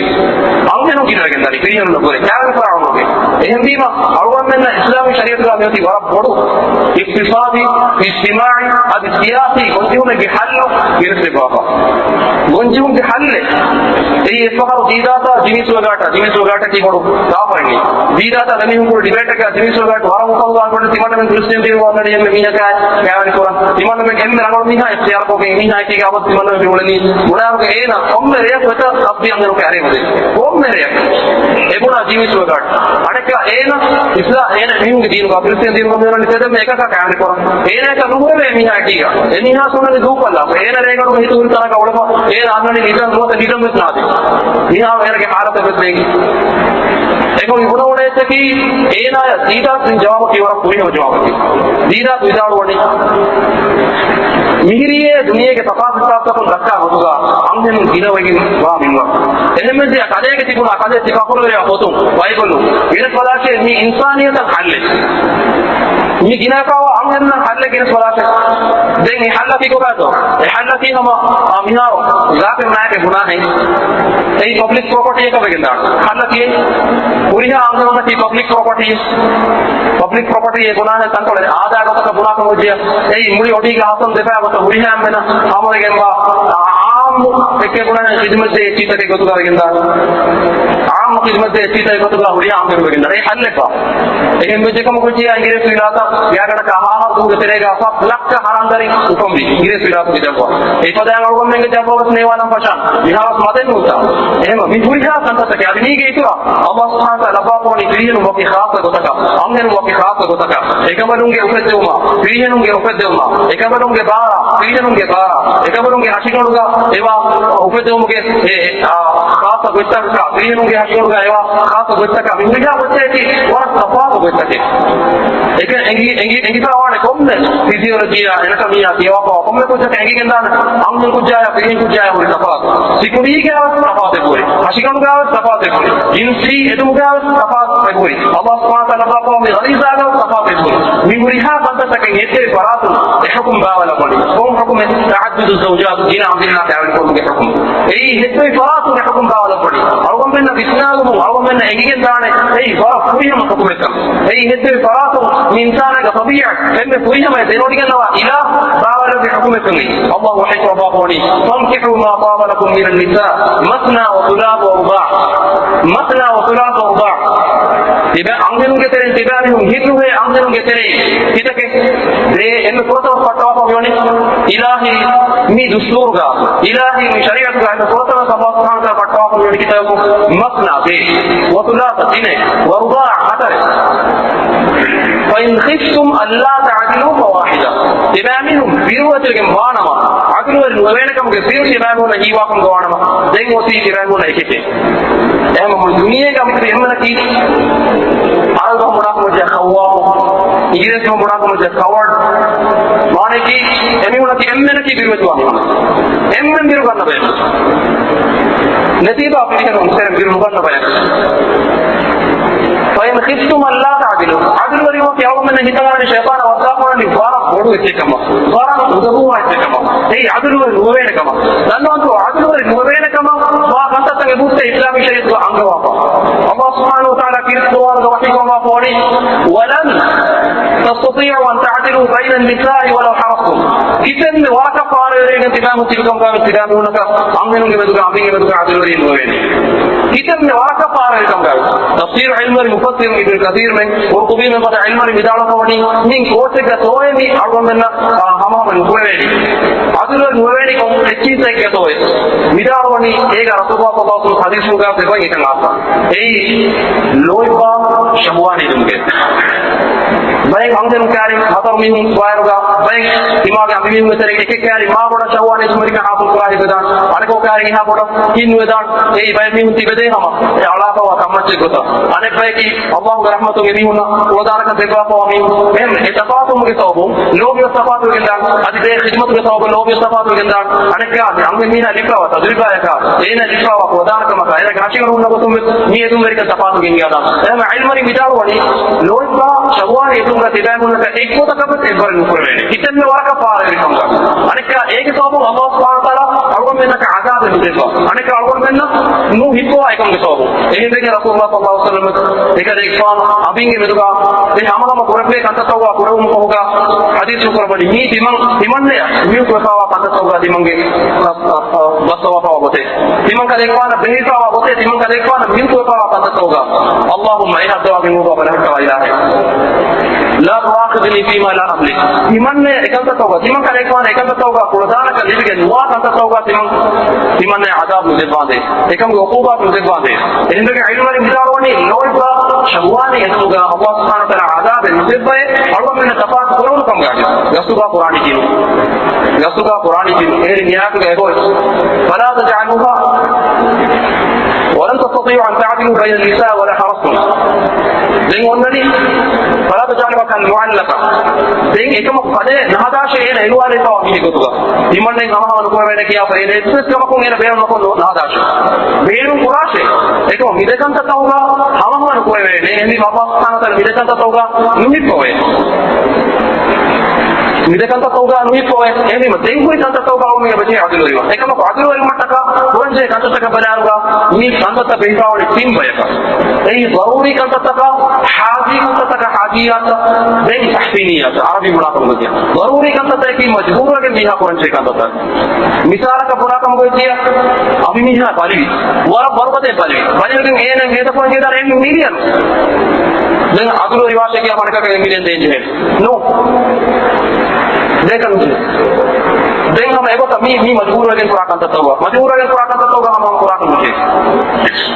އަންހެނުން ގިނަވެގެންދަނީ ފިރިހެނުންނަށްވުރެ ކާވެނިކުރާ އުމުރުގެ. އެހެންވީމަ، އަޅުގަނޑުމެންނަށް އިސްލާމީ ޝަރީޢަތުގަ މިއޮތީ ވަރަށް ބޮޑު އިޤްތިޞާދީ، އިޖްތިމާޢީ، އަދި ސިޔާސީ ގޮންޖެހުމެއްގެ ޙައްލު ގެނެސްދެއްވާފަ. ގޮންޖެހުމުގެ ޙައްލެއް. އެއީ އެއްފަހަރު ދީދާތާ ޖިމީ ސުވެގާޓާ، ޖިމީ ސުވެގާޓަކީ ބޮޑު ކާފަރެއް. ދީދާތާ ދެމީހުން ކުރި ޑިބޭޓަކާ ޖިމީ ސުވެގާޓް ވަރަށް އުފަލުވާ ގޮތަށް ތިމަންނަމެން ކްރިސްޓިއަން ދީނުގަ އޮންނަނީ އެންމެ މީހަކާ ކާވެނިކުރަން. ތިމަންނަމެން އެންމެ ރަނގަޅު މީހާ އެފްޑީއާރް ކޯގެ މީހާއެކީގަ އަބަދު ތިމަންނަމެން މި އުޅެނީ. ބުނާއިރުގަ އޭނަ ކޮންމެ ރެޔަކު އެތައް އަބްދީ އަންހެނުން ކައިރި އެބުނާ ޖިމީ ސުވެގާޓް. އަނެއްކާ އޭނަ އިސްލާ، އޭނަ މީހުންގެ ދީނުގަ ކްރިސްޓިއަން ދީނުގަ މިއޮންނަނީ ތެދެއްމެ އެކަކާ ކާވެނިކުރަން. އޭނައަކަށް ނުހުރެވޭ މީހާއެކީގަ. އެމީހާ ސުންނަނީ ދޫކޮށްލާފަ. އޭނަ ރޭގަނޑުގަ ހިތު ހުރި ތަނަކަށް އުޅެފަ. އޭނަ އަންނަނީ ނިދަން ނުވަތަ ނިދަން ވެސް ނާދޭ. މިހާރު އޭނަގެ ޙާލަތެއް ވެސް ނޭނގެ. އެކަމު މި ބުނެވުނު އެއްޗަކީ އޭނާޔަށް ދީދާ ދިން ޖަވާބަކީ ވަރަށް ފުރިހަމަ ޖަވާބަކީ. ދީދާ ވިދާޅުވަނީ، މިހިރީއޭ ދުނިޔޭގެ ތަފާތު ހިސާބުތަކުން ދައްކާ ގޮތުގަ އަންހެނުން ގިނަވެގެން ވާ މިންވަރު. އެހެންވެއްޖެ ކަލޭގެ ތިބުނާ ކަލޭ ތި ފަޚުރުވެރިވާ ފޮތުން، ބައިބަލުން، ގެނެސް ބަލާށޭ މީ އިންސާނިއްޔަތަށް ހައްލެއް. މި ގިނަކާވާ އަންހެނުންނަށް ހައްލެއް ގެނެސް ބަލާށޭ. ދެން އެ ހައްލަކީ ކޮބާތޯ؟ އެ ހައްލަކީ ހަމަ، އާ، މިހާރު ޒާކިރު ނާއިކެއް ބުނާހެން. އެއީ ޕަބްލިކް ޕްރޮޕަޓީއަކަށް ވެގެންދާނެ ހައްލަކީ. ހުރިހާ އަންހެނުންނަކީ ޕަބްލިކް ޕްރޮޕަޓީ. ޕަބްލިކް ޕްރޮޕަޓީ އެ ބުނާހެން ތަންކޮޅެއް އާދައިގެ ގޮތަކަށް ބުނާކަމަށް ވެއްޖެ. އެއީ މުޅި އޮޑީގަ ހަސަން ދެފައި ގޮތަށް ހުރިހާ އެންމެނަށް ހަމަވެގެންވާ އާއްމު އެއްޗެއް ބުނާހެން ޚިދުމަތްދޭ އެއްޗިތަކެއް ގޮތުގަ ވެގެންދާނެ. އާއްމު ޚިދުމަތްދޭ އެއްޗިތަކެއް ގޮތުގަ ހުރިހާ އަންހެނުން ވެގެންދާނެ. އެ ހައްލެއްބާ؟ އެހެން ވެއްޖެކަމަކު ކުއްޖިއާ އިނގިރޭސި ވިލާތަށް ގާތްގަނޑަކަށް ހާހަރު ދުވަހުގެ ތެރޭގަ ހަތް ލައްކަ ހަރާންދަރިން އުފަންވި އިނގިރޭސި ވިލާތުގެ ޖައްވާ. އެފަދައިން އަޅުގަނޑުމެންގެ ޖައްވާ ވެސް ނޭވާލަން ފަށާން. މިހާރުވެސް މަދެއް ނޫންތާ؟ އެހެންވީމަ މި ހުރިހާ ކަންތައްތަކެއް އަދި މީގެ އިތުރަށް ﷲ ސުބްޙާނަހޫ ވަތަޢާލާ ލައްވާފަވަނީ ފިރިހެނުން ވަކި ޚާއްޞަ ގޮތަކަށް، އަންހެނުން ވަކި ޚާއްޞަ ގޮތަކަށް، އެކަނބަލުންގެ އުފެއްދެވުމަށް، ފިރިހެނުންގެ އުފެއްދެވުމަށް، އެކަނބަލުންގެ ބާރަށް، ފިރިހެނުންގެ ބާރަށް، އެކަނބަލުންގެ ހަށިގަނޑުގަ އެވާ އުފެއްދެވުމުގެ އެ، އެ، އާ، ޚާއްޞަ ގޮތްތަކަކަށް، ފިރިހެނުންގެ ހަށިގަނޑުގަ އެވާ ޚާއްޞަ ގޮތްތަކާ މި ހުރިހާ ގޮތްތަކަކީ ވަރަށް ތަފާތު ގޮތްތަކެއް. އެކަ އެނގި، އެނގި، އެނގިފައިވާނެ ކޮންމެ ފިޒިއޮލޮޖީއާ އެނަޓޮމީއާ ކިޔަވާފައިވާ ކޮންމެ ކުއްޖަކަށް އެނގިގެންދާނެ އަންހެން ކުއްޖާޔާ ފިރިހެން ކުއްޖާޔާ ހުރި ތަފާތު. ސިކުނޑީގައިވެސް ތަފާތެއް ހުރި. ހަށިގަނޑުގައިވެސް ތަފާތެއް ހުރި. ޖިންސީ އެދުމުގައިވެސް ތަފާތެއް ހުރި. ﷲ ސުބްޙާނަހޫ ވަތަޢާލާ ބައްޕަ މި ޣަރީޒާގައިވެސް ތަފާތެއް ހުރި. މި ހުރިހާ ކަންތައްތަކެއް ހެއްދެވި ފަރާތުން އެ ޙުކުމް ބާވަލައްވަނީ. ކޮން ޙުކުމެއް؟ ތަޢައްދުދު ޒައުޖާތު، ގިނަ އަނބިންނާ ކައިވެނިކުރުމުގެ ޙުކުމް. އެއީ ހެއްދެވި ފަރާތުން އެ ޙުކުމް ބާވަލައްވަނީ. އަޅުގަނޑުމެންނަށް ވިސްނާލުމުން އަޅުގަނޑުމެންނަށް އެނގިގެންދާނެ އެއީ ވަރަށް ފުރިހަމަ ޙުކުމެއްކަން. އެއީ ހެއްދެވި ފަރާތުން މި އިންސާނާގެ ޠަބީޢަތް އެންމެ ފުރިހަމަޔަށް ދެނެވޮޑިގަންނަވާ އިލާހު ބާވަލައްވި ޙުކުމެއްކަން. ﷲ ވަޙީކުރައްވާފައިވަނީ، فانكحوا ما طاب لكم من النساء مثنى وثلاث ورباع. مثنى وثلاث ورباع. ތިބާ އަންހެނުންގެ ތެރެއިން ތިބާމީހުން ހިތްނުހޭ އަންހެނުންގެ ތެރެއިން ކިތަކެއް؟ ދޭ. އެންމެ ފުރަތަމަ ފައްޓަވާފަ މިވަނީ އިލާހީ މި ދުސްތޫރުގަ، އިލާހީ މި ޝަރީޢަތުގަ އެންމެ ފުރަތަމަ ﷲ ސުބްޙާނަހޫ ވަތަޢާލާ ފައްޓަވާފަ މިވަނީ ކިތައް؟ މަސްނާ ދޭ، ވަސުލާސަ ތިނެއް، ވަރުބާޢަ ހަތަރެއް. فإن خفتم ألا تعدلوا فواحدة. ތިބާމީހުން ބިރުވެތިވެގެން ވާނަމަ، ޢަދުލުވެރި ނުވެވޭނެ ކަމުގެ ބިރު ތިބާމީހުންނަށް ހީވާކަމުގަ ވާނަމަ، ދެން އޮތީ ތިބާމީހުންނަށް އެކެކޭ. އެހެންވީމަ މުޅި ދުނިޔޭގަ މި އެންމެނަކީ އަރަބި ބަހުން ބުނާކަމަށް ޖެހޭ ޚައްވާފު، އިނގިރޭސި ބަހުން ބުނާކަމަށް ޖެހޭ ކަވަޑް. މާނައަކީ އެމީހުނަކީ އެންމެނަކީ ބިރުވެތިވާ މީހުން. އެންމެން ބިރު ގަންނަ ބަޔަކު. ނެތީބާ ފިރިހެނުން ސެރެން ބިރު ނުގަންނަ ބަޔަކު. فإن خفتم ألا تعدلوا. ޢަދުލުވެރިވުމަކީ އަޅުގަނޑުމެންނަށް ހިތަށް އަރާނެ ޝައިޠާނާ ވައްދާފަވަނީ ވަރަށް ބޮޑު އެއްޗެއް ކަމަށް، ވަރަށް އުނދަގޫވާ އެއްޗެއް ކަމަށް. އެއީ ޢަދުލުވެރި ނުވެވޭނެ ކަމަށް. ދަންނަވަންތޯ، ޢަދުލުވެރި ނުވެވޭނެ ކަމަށް ވާ ކަންތައްތަކެއް ހުއްޓޭ އިސްލާމީ ޝަރީޢަތުގަ އަންގަވާފަ. ﷲ ސުބްޙާނަހޫ ވަތަޢާލާ ކީރިތި ޤުރުއާނުގަ ވަޙީކުރައްވާފަވަނީ، ولن تستطيعوا أن تعدلوا بين النساء ولو حرصتم. ކިތަންމެ ވަރަކަށް ފާރަވެރިވެގެން ތިބާމީހުން ތިބިކަމުގަ ތިބާމީހުންނަކަށް އަންހެނުންގެ މެދުގަ އަނބިންގެ މެދުގަ ޢަދުލުވެރި ނުވެވޭނެ. ކިތަންމެ ވަރަކަށް ފާރަވެރިކަމުގަ. ތަފްސީރު ޢިލްމުވެރި މުފައްސިރު އިބްނު ކަސީރުމެން، ޤުރްޠުބީމެން ފަދަ ޢިލްމުވެރިން ވިދާޅުވެފަވަނީ، މި ކޯޗެއްގަ ތޯއޭ މި އަޅުގަނޑުމެންނަށް، އާ، ހަމަހަމަ ނުކުރެވޭނީ. ޢަދުލުވެރި ނުވެވޭނީ ކޮން އެއްޗިންތަ އެއްގަތޯއޭ؟ ވިދާޅުވަނީ އޭގަ ރަސޫލުﷲ ޞައްލަﷲ ޢަލައިހި ވަސައްލަމަ ޙަދީޘްފުޅުގަ ދެބައި އެކަން އާސާ. އެއީ ލޯތްބާ ޝަހުވާނީ ވުމުގެ. ބައެއް އަންހެނުން ކައިރިން ހަތަރު މީހުން ވާއިރުގަ، ބައެއް ތިމާގެ އަނބިމީހުންގެ ތެރެއިން އެކެއް ކައިރިން މާ ބޮޑަށް ޝަހުވާނީ ވުމެއްގެ ހާސިލް ކުރާ ހިތްވެދާނެ. އަނެކޯ ކައިރިން އެހާ ބޮޑަށް ހިތްނުވެދާނެ. އެއީ ބައެއް މީހުން ތިބެދޭ ހަމަ އެ އަޅާފައިވާ ކަންމައްޗެއް ގޮތަށް. އަނެއް ބަޔަކީ ﷲ ގެ ރަޙްމަތުން އެމީހުންނަށް ކުޅަދާނަކަން ދެއްވާފަވާ މީހުން. އެހެން އެ ތަފާތުވުމުގެ ސަބަބުން ލޯބިވެސް ތަފާތުވެގެންދާނެ. އަދި ބޭ ޚިދުމަތުގެ ސަބަބުން ލޯބިވެސް ތަފާތުވެގެންދާނެ. އަނެއްކާ މި އަންހެން މީހާ ލިބިފައިވާ ތަޖުރިބާޔަކާ، އޭނާ ލިބިފައިވާ ކުޅަދާނަކަމަކާ، އޭނާގެ ހަށިގަނޑު ހުންނަ ގޮތުން ވެސް މި އެދުންވެރިކަން ތަފާތުވެގެން މިއަދާ. އެހެންވެ ޢިލްމުވެރިން ވިދާޅުވަނީ، ލޯތްބާ ޝަހުވާނީ އެދުމުގަ ތިބާމީހުންނަކަށް އެއްގޮތަކަށް ވެސް އެއްވަރެއް ނުކުރެވޭނެ. ކިތަންމެ ވަރަކަށް ފާރަވެރިކަމުގަ. އަނެއްކާ އޭގެ ސަބަބުން ﷲ ސުބްޙާނަހޫ ވަތަޢާލާ އަޅުގަނޑުމެންނަކަށް ޢަޛާބެއް ނުދެއްވާ. އަނެއްކާ އަޅުގަނޑުމެންނަށް ނުހިއްޕަވާ އެކަމުގެ ސަބަބުން. އެހެންވެގެން ރަސޫލުﷲ ޞައްލަﷲ ޢަލައިހި ވަސައްލަމަ އެކަލޭގެފާނު އަނބިންގެ މެދުގަ އެ ހަމަހަމަ ކުރެއްވޭ ކަންތައްތަކުގަ ކުރެވުމުގެ ފަހުގަ ޙަދީޘްފުޅު ކުރައްވަނީ މީ ތިމަން، ތިމަންނަޔަށް މިއުކު ވެފައިވާ ކަންތައްތަކުގަ ތިމަންގެ ބަސް، ބަސް، ބަސްވާފައިވާ ގޮތެއް. ތިމަން ކަލޭގެފާނަށް ބެހިފައިވާ ގޮތެއް، ތިމަން ކަލޭގެފާނަށް މިއުކު ވެފައިވާ ކަންތައްތަކުގަ. اللهم، އެ ހައްދަވާގެން ނުވާ ބަލަހައްޓަވާ އިލާހޭ. لا تؤاخذني فيما لا أملك. ތިމަންނަޔަށް އެކަންތައްތަކުގަ، ތިމަން ކަލޭގެފާނަށް އެކަންތައްތަކުގަ ކުޅަދާނަކަން ލިބިގެން ނުވާ ކަންތައްތަކުގަ ތިމަން، ތިމަންނަޔަށް ޢަޛާބު ނުދެއްވާނދޭ. އެކަމުގެ ޢުޤޫބާތު ނުދެއްވާނދޭ. އެހެންވެގެން ޢިލްމުވެރިން ވިދާޅުވަނީ، ލޯތްބާ ޝަހުވާނީ އެދުމުގަ ﷲ ސުބްޙާނަހޫ ވަތަޢާލާ ޢަޛާބެއް ނުދެއްވައޭ، އަޅުގަނޑުމެންނަށް ތަފާތު ކުރެވުނު ކަމުގައި. ގަސްތުގަ ކުރާނީ ކީއްވެ؟ ގަސްތުގަ ކުރާނީ ކީއްވެ؟ އެހެން ނިޔާތުގަ އެބައޮތް. فلا تجعلوها، ولن تستطيعوا أن تعدلوا بين النساء ولو حرصتم. ދެން އޮންނަނީ، فلا تجعلوها كالمعلقة. ދެން އެކަމަކު ފަދައެއް ނަހަދާށޭ އޭނަ އެނުވާލެވިފައިވާ މީހެއް ގޮތުގަ. ތިމަންނައިން ހަމަހަމަ ނުކުރެވޭނެ ކިޔާފަ އޭނަ އެއްވެސް ކަމަކުން އޭނަ ބޭނުން ނުކޮށް ނަހަދާށޭ. ބޭނުން ކުރާށޭ. އެކަމަކު މި ދެ ކަންތައްތަކުގަ ހަމަހަމަ ނުކުރެވޭނެ. އެހެންވީމަ ﷲ ސުބްޙާނަހޫ ވަތަޢާލާ މި ދެ ކަންތައްތަކުގަ ނުހިއްޕަވައޭ. މި ދެ ކަންތައްތަކުގަ ނުހިއްޕަވައޭ. އެހެންވީމަ ދެން ހުރި ކަންތައްތަކުގަ އަޅުގަނޑުމެން އެބަޖެހޭ ޢަދުލުވެރިވުން. އެކަމަކު ޢަދުލުވެރިވުމަށްޓަކާ ކުރަންޖެހޭ ކަންތައްތަކަށް ބަލާއިރުގަ މި ކަންތައްތައް ބެހިފައިވަނީ ތިން ބަޔަކަށް. އެއީ ޟަރޫރީ ކަންތައްތަކާ، ޙާޖީ ކަންތައްތަކާ، ޙާޖިއްޔާތަށް، ދެން ތަޙްސީނިއްޔާތަށް. ޢަރަބިން ބުނާކަމުގައި ކިޔާ. ޟަރޫރީ ކަންތައްތަކަކީ މަޖްބޫރުވެގެން މީހާ ކުރަންޖެހޭ ކަންތައްތައް. މިސާލަކަށް ބުނާކަމުގައި ކިޔާ، އަނބިމީހާ ބަލިވި. ވަރަށް ވަރުގަދައަށް ބަލިވި. ބަލިވެގެން އޭނަ މޭތަކުން ޖެހިދާނެ އެއް މިލިއަން. ދެން ޢަދުލުވެރިވާށޭ ކިޔާ ފަނަކަކަށް އެއް މިލިއަން ދޭން ޖެހޭ. ނޫން. ދޭކަށް ނުޖެހޭ. ދެން ހަމަ އެގޮތަށް މީ، މީ މަޖްބޫރުވެގެން ކުރާ ކަންތައްތަކުގަ، މަޖްބޫރުވެގެން ކުރާ ކަންތައްތަކުގަ ހަމަ ކުރާކަށް ނުޖެހޭ.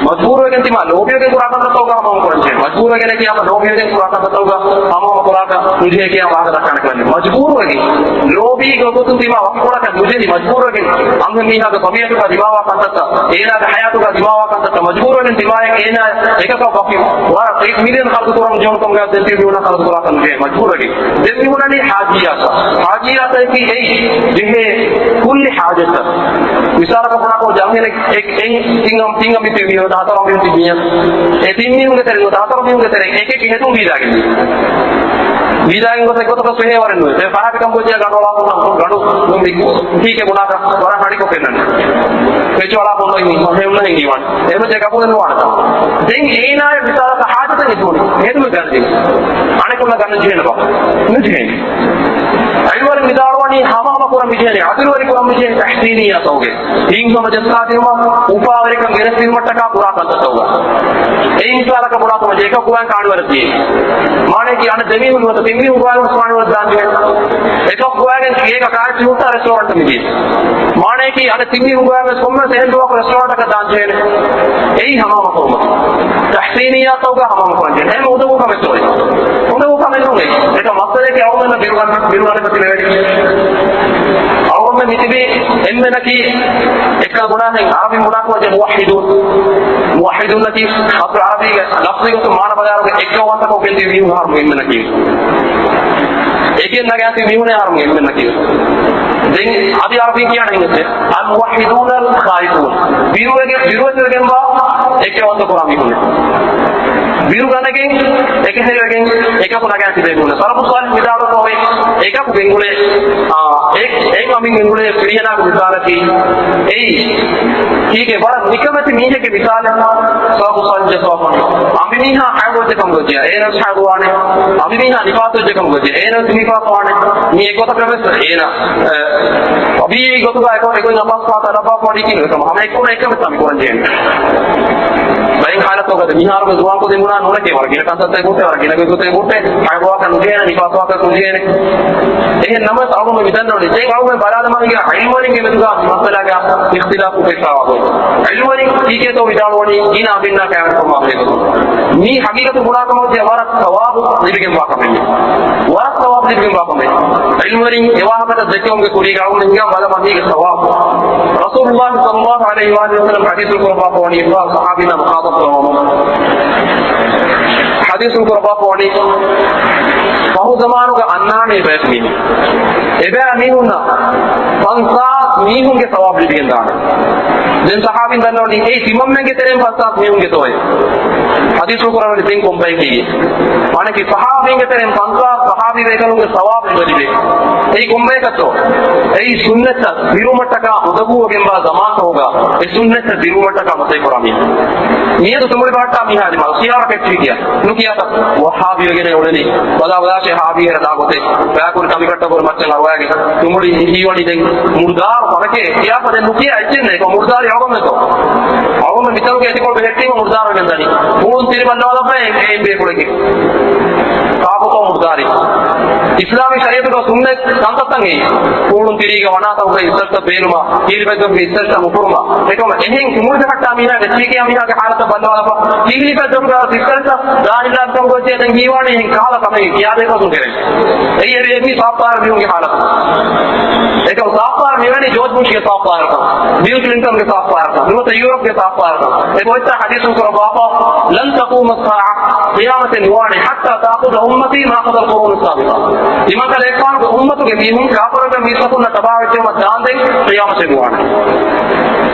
މަޖްބޫރުވެގެން ތިމާ ލޯބިވެގެން ކުރާ ކަންތައްތަކުގަ ހަމަ ކުރަންޖެހޭ. މަޖްބޫރުވެގެނެކޭ ހަމަ ލޯބިވެގެން ކުރާ ކަންތައްތަކުގަ ހަމަ ކުރާކަށް ނުޖެހޭ ކިޔާ ވާހަކަ ދައްކާނެ ކަމެއް. މަޖްބޫރުވެގެން ލޯބީގެ ގޮތުން ތިމާ ވަކިކުރާކަށް ނުޖެހި، މަޖްބޫރުވެގެން އަންހެން މީހާގެ ތަބީޢަތުގަ ދިމާވާ ކަންތައްތައް، އޭނާގެ ޙަޔާތުގަ ދިމާވާ ކަންތައްތައް، މަޖްބޫރުވެގެން ތިމާޔަށް އޭނާ އެކަކަށް ވަކި ވަރަށް އެއް މިލިއަން ޚަރަދު ކުރަމުން ޖެހުނު ކަމުގަ ދެން ތި މީހުންނަށް ޚަރަދު ކުރާކަށް ނުޖެހޭ މަޖްބޫރުވެގެން. ދެން މި ހުންނަނީ ޙާޖިއްޔާތަށް. ޙާޖިއްޔާތަކީ އެއީ ޖެހޭ ކުއްލި ޙާޖަތަށް. މިސާލަކަށް ބުނާކަށް އަންހެނެއް އެއް، އެއް ތިން އަން، ތިން އަން މި ތި މީހުން ހަތަރު މީހުން ތި މީހަށް. އެ ތިން މީހުންގެ ތެރެއިން ހަތަރު މީހުންގެ ތެރެއިން އެކެކޭ ހެދުން ވީދާގެން ދިޔަ. ވީދާގެން ގޮސް އެއްގޮތަކަށް ފެހޭވަރެއް ނުވޭ. އެ ފަހަތިކަން ކޮށްދިޔަ ގަނޑު އަޅާފަ ހުންނަ ގަނޑު މި ހީކެ ބުނާކަށް ވަރަށް ހަޑިކޮށް ފެންނަނީ. ފެއްޗު އަޅާފަ ހުންނަ ހެންނަ ހެންގީވާނެ. އެހެން ވެއްޖެ ގަބޫލެއް ނުވާނެތާ. ދެން އޭނާޔަށް މިސާލަކަށް ޙާޖަތެއް އިތުރުވުނީ. ހެދުމެއް ގަންނަ ޖެހޭނެ ބާ. ނުޖެހޭނެ. ޢިލްމުވެރިން ވިދާޅުވަނީ ހަމަހަމަ ކުރަން މިޖެހޭނެ، ޢަދުލުވެރި ކުރަން މިޖެހޭނެ ތަޙްސީނިއްޔާތަކުގެ. ހިތްހަމަޖައްސާދިނުމަށް، އުފާވެރިކަން ގެނެސްދިނުމަށްޓަކާ ކުރާ ކަންތައްތަކުގަ. އެއީ މިސާލަކަށް ބުނާކަމަށް އެކަކު ގޮވައިން ކާނިވަރަށް ދިޔައީ. މާނައަކީ އަނެއް ދެމީހުން ނުވަތަ ތިންމީހުން ގޮވައިގެން ވެސް ކާނިވަރަށް ދާން ޖެހޭނެ. އެކަކު ގޮވައިގެން އޭގަ ކާއެއްޗިހި ހުއްޓާ ރެސްޓޯރެންޓަށް މިދިޔަ. މާނައަކީ އަނެއް ތިންމީހުން ގޮވައިގެން ވެސް ކޮންމެވެސް އެހެން ދުވަހަކު ރެސްޓޯރެންޓަކަށް ދާން ޖެހޭނެ. އެއީ ހަމަހަމަ ކުރުމަކީ. ތަޙްސީނިއްޔާތަކުގަ ހަމަހަމަ ކުރަން ޖެހޭ. އެހެން އުނދަގޫ ކަމެއް ނޫން. އުނދަގޫ ކަމެއް ނޫން. އެކަ މައްސަލައަކީ އަޅުގަނޑަށް ބިރުގަން، ބިރުގަނެފަ ތިބެވެނީ. އަޅުގަނޑުމެން މިތިބީ އެންމެނަކީ އެއްކަލަ ބުނާހެން އަރަބިން ބުނާކަމަށް މުވައްޙިދޫން. މުވައްޙިދޫންނަކީ އަސްލު އަރަބީގެ ލަފްޒީ ގޮތުން މާނަ ބަލާއިރުގަ އެއްކައުވަންތަކޮށް ގެންދިޔުން މީހުން އަހަރުމެން އެންމެނަކީ. އެކެއް ނަގާތި މީހުނެއް އަހަރުމެން އެންމެނަކީ. ދެން އަދި އަރަބިން ކިޔާނެ އިނގޭ. އަލްމުވައްޙިދޫނަލް ޚާއިފޫން. ބިރުވެގެ-، ބިރުވެތިވެގެންވާ އެއްކައުވަންތަ ކުރާ މީހުން. ބިރުގަނެގެން އެކަހެރިވެގެން އެކަކު ނަގާތިބޭ މީހުން. ސަލަފު ޞާލިޙު ވިދާޅުވި އެކަކު ގެންގުޅޭ، އާ، އެ-، އެއް އަނބިން ގެންގުޅޭ ފިރިހެނާގެ މިސާލަކީ އެއީ. ހީގެ ވަރަށް ނިކަމެތި މީހެއްގެ މިސާލެއް ސަލަފު ޞާލިޙު ޖައްސަވާފަ. އަނބިމީހާ ޙައިޟުވެއްޖެކަމުގަ ޖެހޭ، އޭނަ ޙައިޟުވާނެ. އަނބިމީހާ ނިފާސްވެއްޖެކަމުގަ ޖެހޭ، އޭނަ ނިފާސްވާނެ. މީ އެއްގޮތަކަށް ވެސް އޭނަ، އެ، ޠަބީޢީ ގޮތުގަ އެކަ-، އެކަން ނަފާސް ފާތަ ލައްވާފަ ވަނީ ކިހިނެއް ކަމަށް ހަމަ އެއްކޮޅަށް އެކަން ވެސް ކުރަން ޖެހޭނެ. ބައެއް ޙާލަތުގަ މިހާރުގެ ޒުވާން ކުދިން ބުނާ ނޫނެކޭ ވަރަށް ގިނަ ކަންތައްތައް ބުނޭ، ވަރަށް ގިނަ ގޮތެއް ބުނޭ، ޙައިޟުވާކަށް ނުޖެހޭނެ، ނިފާސްވާކަށް ނުޖެހޭނެ. އެހެން ނަމަވެސް އަޅުގަނޑު މިދަންނަވަނީ ދެން އަޅުގަނޑު ބަލާލަމާ ހިނގާ ޢިލްމުވެރިންގެ މެދުގަ މި މައްސަލާގަ އިޚްތިލާފު ފެއްޓާވާ ގޮތް. ޢިލްމުވެރިން ކީކޭތޯ ވިދާޅުވަނީ ގިނަ އަނބިންނާ ކައިރިކުރުމާ ބެހޭ ގޮތުން. މީ ޙަޤީޤަތު ބުނާކަމަށް ވަރަށް ޘަވާބު ލިބިގެންވާ ކަމެއް. ވަރަށް ޘަވާބު ލިބިގެންވާ ކަމެއް. ޢިލްމުވެރިން އެ ވާހަކަތައް ދެއްކެވުމުގެ ކުރީގަ އަޅުގަނޑު ހިނގާ ބަލަމާ މީގެ ޘަވާބު. ރަސޫލުﷲ ޞައްލަﷲ ޢަލައިހި ވައަލިހި ވަސައްލަމް ޙަދީޘް ކުރައްވާފަ ވަނީ ޞަޙާބީންނާ މުޚާޠަބް ކުރައްވަމުން. ޙަދީޘް ކުރައްވާފަ ވަނީ ފަހު ޒަމާނުގަ އަންނާނެ ބަޔަކު މީހުން. އެބައި މީހުންނަށް ފަންސާސް މީހުންގެ ސަވާބު ލިބިގެން ދާނެ. ދެން ޞަޙާބީން ދަންނަވަނީ، އޭ ތިމަންމެންގެ ތެރެއިން ފަންސާސް މީހުންގެ ތޯއޭ؟ ޙަދީޘް ކުރައްވަނީ ދެން ކޮން ބައެއް ހީވީ؟ މާނައަކީ ޞަޙާބީންގެ ތެރެއިން ފަންސާސް ޞަޙާބީ ބޭކަލުންގެ ސަވާބު ލިބޭ. އެއީ ކޮން ބަޔަކަށްތޯ؟ އެއީ ސުންނަތަށް ދިރުވުމަށްޓަކާ އުނދަގޫވެގެންވާ ޒަމާންތަކުގަ އެ ސުންނަތަށް ދިރުވުމަށްޓަކާ މަސައްކަތް ކުރާ މީހުން. މިއަދު ތުނބުޅި ބަހައްޓާ މީހާ ދިމާލު ސިޔާރަ ކެއްޗި ކިޔާ ނުކިޔާތަ؟ ވަހާބީ ވެގެން އުޅެނީ. ބަލާ ބަލާށޭ ހާބީ ހެރަ ދާ ގޮތެއް. ބަޔަކުރި ކަމިކައްޓަކުރި މައްޗަށް އަރުވާގެ ތުނބުޅި ހީވަނީ ދެން މުރުދާރު ކަމެކޭ ކިޔާފަ ދެން ނުކިޔާ އެއްޗެއް ނެތް. މުރުދާރީ އަޅުގަނޑުމެންތޯ؟ އަޅުގަނޑު މިތަނުގެ އެތިކޮޅު ބެހެއްޓީމަ މުރުދާރު ވެގެން ދަނީ. ހޫނު ތިރި ބައްލަވާލައްވާ އެ، އެ ބޭފުޅެއްގެ. ކާކުތޯ މުރުދާރީ؟ އިސްލާމީ ޝަރީޢަތުގަ ސުންނަތް ކަންތައްތައް އެއީ. ހޫނު ތިރީގެ ވަނާތަކުގެ އިސްތަށްތައް ބޭނުމަށް، ކީރިބައްދަކުގެ އިސްތަށްތައް އުފުރުމަށް. އެކަމަ އެހެން ތުނބުޅި ބަހައްޓާ މީހާގެ ޗީކިޔާ މީހާގެ ހާލަތަށް ބައްލަވާލަފަ. ކީރިބައްދަކުގެ އިސްތަށްތައް ދާނިލާ ކަމުގައި ދެން ހީވާނީ އެހެން ކަހަލަ ކަމެއް ކިޔާދޭކަށް ކެރެން. އެއީ އެ މީ ސާފު ޠާހިރު މީހުންގެ ހާލަތު. އެކަމަ ސާފު ޠާހިރު މިވަނީ ޖޯޖް ބުޝްގެ ސާފު ޠާހިރުކަން، ބިލް ކްލިންޓަންގެ ސާފު ޠާހިރުކަން، ނުވަތަ ޔޫރަޕްގެ ސާފު ޠާހިރުކަން. އެ ގޮތްތައް ޙަދީޘް ކުރައްވާފަ، لن تقوم الساعة، ޤިޔާމަތެއް ނުވާނެ، حتى تأخذ أمتي ما أخذ القرون السابقة. ތިމަންކަލޭގެފާނުގެ އުއްމަތުގެ މީހުން ކާފަރުންގެ މީސްތަކުންނަށް ތަބާވެއްޖެއްޔާ ދާންދެން ޤިޔާމަތެއް ނުވާނެ.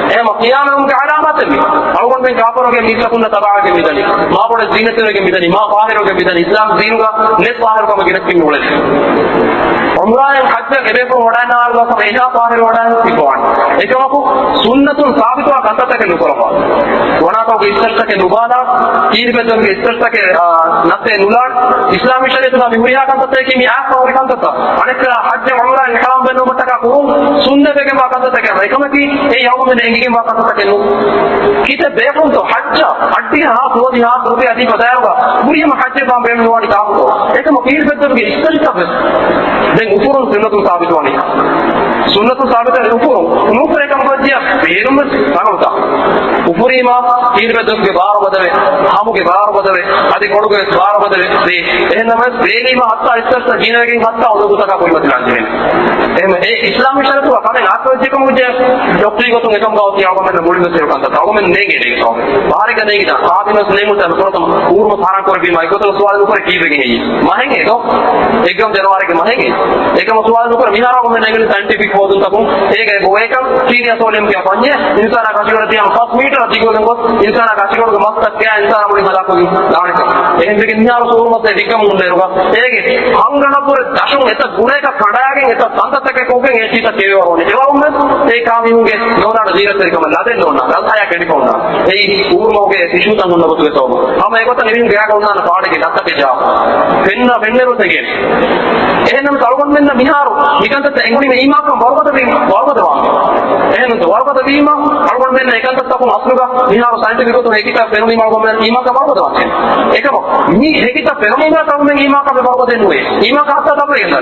އެހެންވީމަ ޤިޔާމަތުގެ ޢަލާމާތެއް މީ. އަޅުގަނޑުމެން ކާފަރުންގެ މީސްތަކުންނަށް ތަބާވެގެން މިދަނީ. މާބޮޑަށް ޒީނަތުވެގެން މިދަނީ. މާ ޠާހިރުވެގެން މިދަނީ. އިސްލާމް ދީނުގަ ނެތް ޠާހިރުކަމެއް ގެނެސްގެން އުޅެނީ. ޢުމްރާއަށް ޙައްޖަށް އެބޭފުޅުން ވަޑައިންނާނެ ގޮތަށް އެހާ ޠާހިރު ވަޑައިން ތިއްބަވާނެ. އެކަމަކު ސުންނަތުން ސާބިތުވާ ކަންތައްތަކެއް ނުކުރައްވާ. ވަނާތަކުގެ އިސްތަށްތަކެއް ނުބާލާ، ކީރިބައްދަކުގެ އިސްތަށްތަކެއް، އާ، ނައްތޭ ނުލާން، އިސްލާމީ ޝަރީޢަތުގަ މި ހުރިހާ ކަންތައްތަކަކީ މި އާއްސަ ހުރި ކަންތައްތައް. އަނެއްކާ ޙައްޖަށް ޢުމްރާއަށް އިޙްރާމް ބަންނުމަށްޓަކާ ކުރުން ސުންނަތްވެގެންވާ ކަންތައްތަކެއް. އެކަމަކީ އެއީ އަޅުގަނޑުމެން އެނގިގެންވާ ކަންތައްތަކެއް ނޫން. ކިތައް ބޭފުޅުންތޯ ޙައްޖަށް އަށްޑިހަ ހާސް ނުވަދިހަ ހާސް ރުފިޔާ ދީފަ ދާއިރުގަ ހުރިހަމަ ޙައްޖެއް ބާން ބޭނުންވާނީ ކާކުތޯ؟ އެކަމަކު ކީރިބައްދަކުގެ އިސްތަށްތައް ވެސް ދެން އުފުރުން ސުންނަތުން ސާބިތުވާނީ. ސުންނަތު ސާބިތު އުފުރުން. ނުއުފުރޭ ކަމަކަށް ވެއްޖިއްޔާ ބޭރުން ވެސް ތަނަވަތަ. އުފުރީމާ ކީރިބެދުގެ ބާރު ބަދަވެ، ހަމުގެ ބާރު ބަދަވެ، އަދި ކޮޅުގެ ވެސް ބާރު ބަދަވެ ދޭ. އެހެންނަމަވެސް ބޭލީމާ ހައްތާ އިސްތަސްތަ ގިނަވެގެން ހައްތާ އުނދަގޫތަކާ ކުރިމަތިލާން ޖެހޭނެ. އެހެން އެ އިސްލާމީ ޝަރީއަތުގަ ކަމެއް އާކަށް ވެއްޖެ ކަމަކު ޖެ ޑޮކްޓަރީ ގޮތުން އެކަމުގަ އޮތީ އަޅުގަނޑުމެންނަށް މުޅިން ވެސް އެ ކަންތައްތައް އަޅުގަނޑުމެން ނޭނގޭ ނޭނގި ކަމެއް. ބަހަރެއްގަ ނޭނގިދާ ކާބިނަސް ނޭނގުންތަ ނުކުރަތަމަ އުރުމަ ފަރާން ކުރެއްވީމާ އެގޮތަށް ސުވާލު ނުކުރެ ކީއްވެގެން ހެއްޔޭ؟ މަހެއް އެދޯ؟ އެއްގަމް ޖަނަވާރީގެ މަހެއް އެ. އެކަމަ ސުވާލު ނުކުރެ މިހާރު އަޅުގަނޑުމެން ނޭނގެނީ ސައިންޓިފިކް ހޯދުންތަކުން އޭގަ އެބަ އޮވޭކަން ޓީނިއަސް އޯލިއަމް ކިޔާ ފަންޏެއް އިންސާނާ ކަށިގަޑަށް ތިޔަން ފަސް މީޓަރ ދިގުވެގެން ގޮސް އިންސާނާ ކަށިގަޑުގެ މަސްތައް ކައި އިންސާނާ މުޅިން ހަލާކުވެގެން ދާނެކަން. އެހެންވެގެން މިހާރު ސުރު މަސްތައް ވިއްކަމުން އުނދައިރުގަ އޭގެ ހަނގަނޑަށްވުރެ ދަށުން އެތައް ގުނައަކަށް ކަނޑާގެން އެތައް ކަންތައްތަކެއް ކޮށްގެން އެ ޗީތައް ކެވިވަރުވަނީ. އެވަރުންވެސް އެ ކާ މީހުންގެ ލޯނާޑަ ޒީރަތްތެރިކަމަށް ލަދެއް ނޯންނާ، ރަސްހަޔާ ކެނޑިފަ އޮންނާނެ. އެއީ އުރުމަށް އޮގޭ ޓިޝޫތައް ހުންނަ ގޮތުގެ ސަބަބުން. ހަމަ އެގޮތަށް އެމީހުން ގާގަ އޮންނާނެ ފާޑެއްގެ ދައްތަކެއް ޖާ. ފެންނަ ފެންނެރު ތެގޭނެ. އެހެންނަމަވެސް އަޅުގަނޑުމެންނަށް މިހާރު މިކަންތައްތައް އެނގުނީމަ އީމާންކަން ވަރުގަދަވީ، ވަރުގަދަވާން. އެހެންނު ވަރުގަދަވީމަ އަޅުގަނޑުމެންނަށް އެކަންތައްތަކުން އަސްލުގަ މިހާރު ސައިންޓިފިކް ގޮތުން ހެކިތައް ފެނުނީމަ އަޅުގަނޑުމެން އީމާންކަން ވަރުގަދަވާން. އެކަމަކު މި ހެކިތައް ފެނުނީމަ އަޅުގަނޑުމެން އީމާންކަން ވަރުގަދަ ނުވޭ. އީމާންކަން ހައްތާ ތަބުރެއް ނަ.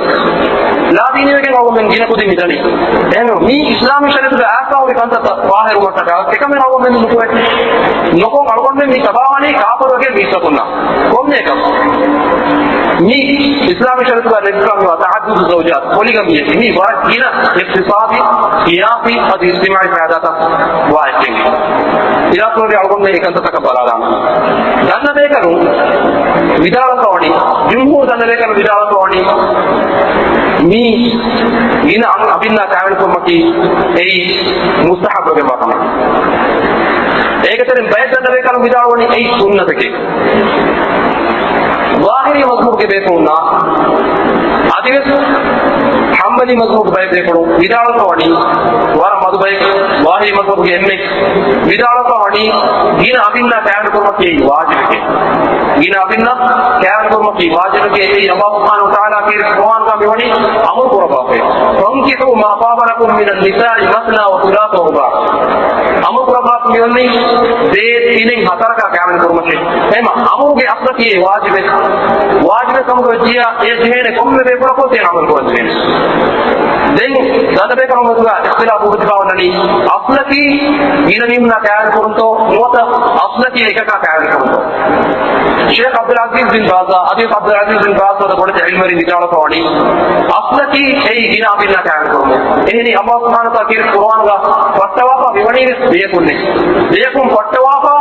ލާދީނީވެގެން އަޅުގަނޑުމެން ގިނަ ކުދިން މިދަނީ. އެހެން މި އިސްލާމީ ޝަރީއަތުގަ އާސާހުރި ކަންތައްތައް ވާހިރުވުމަށްޓަކާ އެކަމެއް އަޅުގަނޑުމެން ނުކުރޭ. ނުކޮށް އަޅުގަނޑުމެން މި ތަބާވަނީ ކާފަރުގެ މީސްތަކުންނާ. ކޮންމެއަކަށް މި އިސްލާމީ ޝަރީއަތުގަ ރެއްގާމިވާ ތަޢައްދުދު ޒައުޖާތް، ޕޮލިގަމީއެއް މީ ވަރަށް ގިނަ އިޤްތިޞާދީ، ސިޔާސީ އަދި އިޖްތިމާޢީ ފައިދާތައް ވާ އެއްޗެއް. އިރާދަކުރެއްވި އަޅުގަނޑުމެން އެކަންތައްތަކަށް ބަލާލާނަން. ދަންނަ ބޭކަލުން ވިދާޅުކޮށްވަނީ، ޖުމްހޫރު ދަންނަ ބޭކަލުން ވިދާޅުކޮށްވަނީ، މީ ގިނަ އަން އަބިންނާ ކާވެނިކުރުމަކީ އެއީ މުސްތަޙައްބުވެގެންވާ ކަމެއް. އޭގެތެރެއިން ބައެއް ދަންނަ ބޭކަލުން ވިދާޅުވަނީ އެއީ ސުންނަތެކޭ. ޒާހިރީ މަޒްހަބުގެ ބޭފުޅުންނާ އަދިވެސް ޙަންބަލީ މަޒްހަބުގެ ބައެއް ބޭފުޅުން ވިދާޅުކޮށްވަނީ ވަރަށް މަދު ބައެއް، ޒާހިރީ މަޒްހަބުގެ އެންމެ ވިދާޅުކޮށްވަނީ ގިނަ އަބިންނާ ކާވެނިކުރުމަކީ ވާޖިބެކޭ. ގިނަ އަބިންނާ ކާވެނިކުރުމަކީ ވާޖިބެކޭ. އެއީ ﷲ ސުބްޙާނަހޫ ވަތަޢާލާ ކީރިތި ޤުރުއާންގަ މިވަނީ އަމުރު ކުރައްވާފައި. فَانكِحُوا مَا طَابَ لَكُم مِّنَ النِّسَاءِ مَثْنَىٰ وَثُلَاثَ وَرُبَاعَ. އަމުރު ކުރައްވާފަ މިވަނީ ދޭއް ތިނެއް ހަތަރަކާ ކާވެނި ކުރުމަށޭ. އެހެންމަ އަމުރުގެ އަސްލަކީ ވާޖިބެއް. ވާޖިބެއް ކަމުގަ ވެއްޖިއްޔާ އެ ޖެހޭނެ ކޮންމެ ބޭފުޅަކު އޭނަ އަމަލު ކުރަން ޖެހޭނެ. ދެން ދަންނަ ބޭކަލުން ގޮތުގަ އިޚްތިލާފު ހުއްޓިފަ އޮންނަނީ އަސްލަކީ ގިނަ މީހުންނާ ކާވެނި ކުރުންތޯ ނުވަތަ އަސްލަކީ އެކަކާ ކާވެނި ކުރުންތޯ؟ ޝޭޚް ޢަބްދުލް ޢަޒީޒް ބިން ބާޒާ، އަދިވެސް ޢަބްދުލް ޢަޒީޒް ބިން ބާޒް ފަދަ ބޮޑެތި ޢިލްމުވެރިން ވިދާޅުކޮށްވަނީ، އަސްލަކީ އެއީ ގިނަ އަބިންނާ ކާވެނި ކުރުމޭ. އެހެނީ ﷲ ސުބްޙާނަހޫ ވަތަޢާލާ ކީރިތި ޤުރުއާންގަ ފައްޓަވާފަ މިވަނީވެސް ބެޔަކުންނޭ. ބެޔަކުން ފައްޓަވާފަ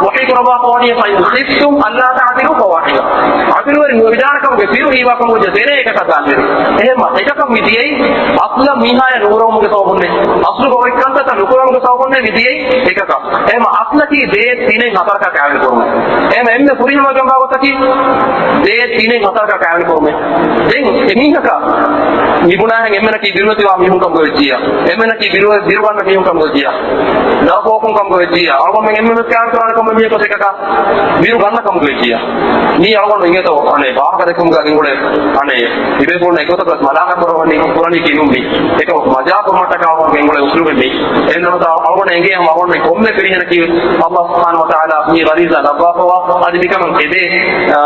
ވަޙީ ކުރައްވާފަ ވަނީ فَإِنْ خِفْتُمْ أَلَّا تَعْدِلُوا فَوَاحِدَةً. ޢަދުލުވެރި ނުވެވިދާނެ ކަމުގެ ފިރު ހީވާ ކަމުގަ ދެނެއް އެކަކަށް ދާންވެރި. އެހެންމަ އެކަކަށް މި ދިޔައީ އަސްލަށް މީހާޔަށް ނުރަވުމުގެ ސަބަބުންނޭ. އަސްލުގަ އޮތް ކަންތައްތައް ނުކުރެވުމުގެ ސަބަބުންނޭ މި ދިޔައީ އެކަކަށް. އެހެންމަ އަސްލަކީ ދޭއް ތިނެއް ހަތަރަކާ ކާވެނި ކުރުމުން. އެހެންމަ އެންމެ ފުރިހަމަވެގެންވާ ގޮތަކީ ދޭއް ތިނެއް ހަތަރަކާ ކާވެނި ކުރުމޭ. ދެން އެމީހަކަށް މިބުނާހެން އެންމެނަކީ ބިރުވެތިވާ މީހުން ކަމުގަ ވެއްޖިއްޔާ، އެންމެނަކީ ބިރު، ބިރުގަންނަ މީހުން ކަމުގަ ވެއްޖިއްޔާ، ދަރަފޯކުން ކަމުގަ ވެއްޖިއްޔާ، އަޅުގަނޑުމެން އެންމެންވެސް ކާވެނި ކުރާނެ ކަމަށް މީހަކު އެކަކަށް ބިރު ގަންނަ ކަމުގަ ވެއްޖިއްޔާ. މީ އަޅުގަނޑު އިނގޭތޯ އަނެއް ވާހަކަ ދެއްކުމުގަ ގެންގުޅޭ އަނެއް ތިބޭފުޅުންނަށް އެގޮތަކަށް މަލާމާތް ކުރައްވަނީ ކުރަނީ ކިހިނެއް މީ. އެކަމަކު މަޖާކު މައްޓަކާވަމުން ގެންގުޅޭ އުސްލޫބެއް މީ. އެހެންނަމަވެސް އަޅުގަނޑަށް އެނގޭ ހަމަ އަޅުގަނޑު ކޮންމެ ފިރިހެނަކީ ﷲ ސުބްޙާނަހޫ ވަތަޢާލާ މި ޣަރީޒާ ލައްވާފަވާ އަދި މިކަމަށް އެދޭ، އާ،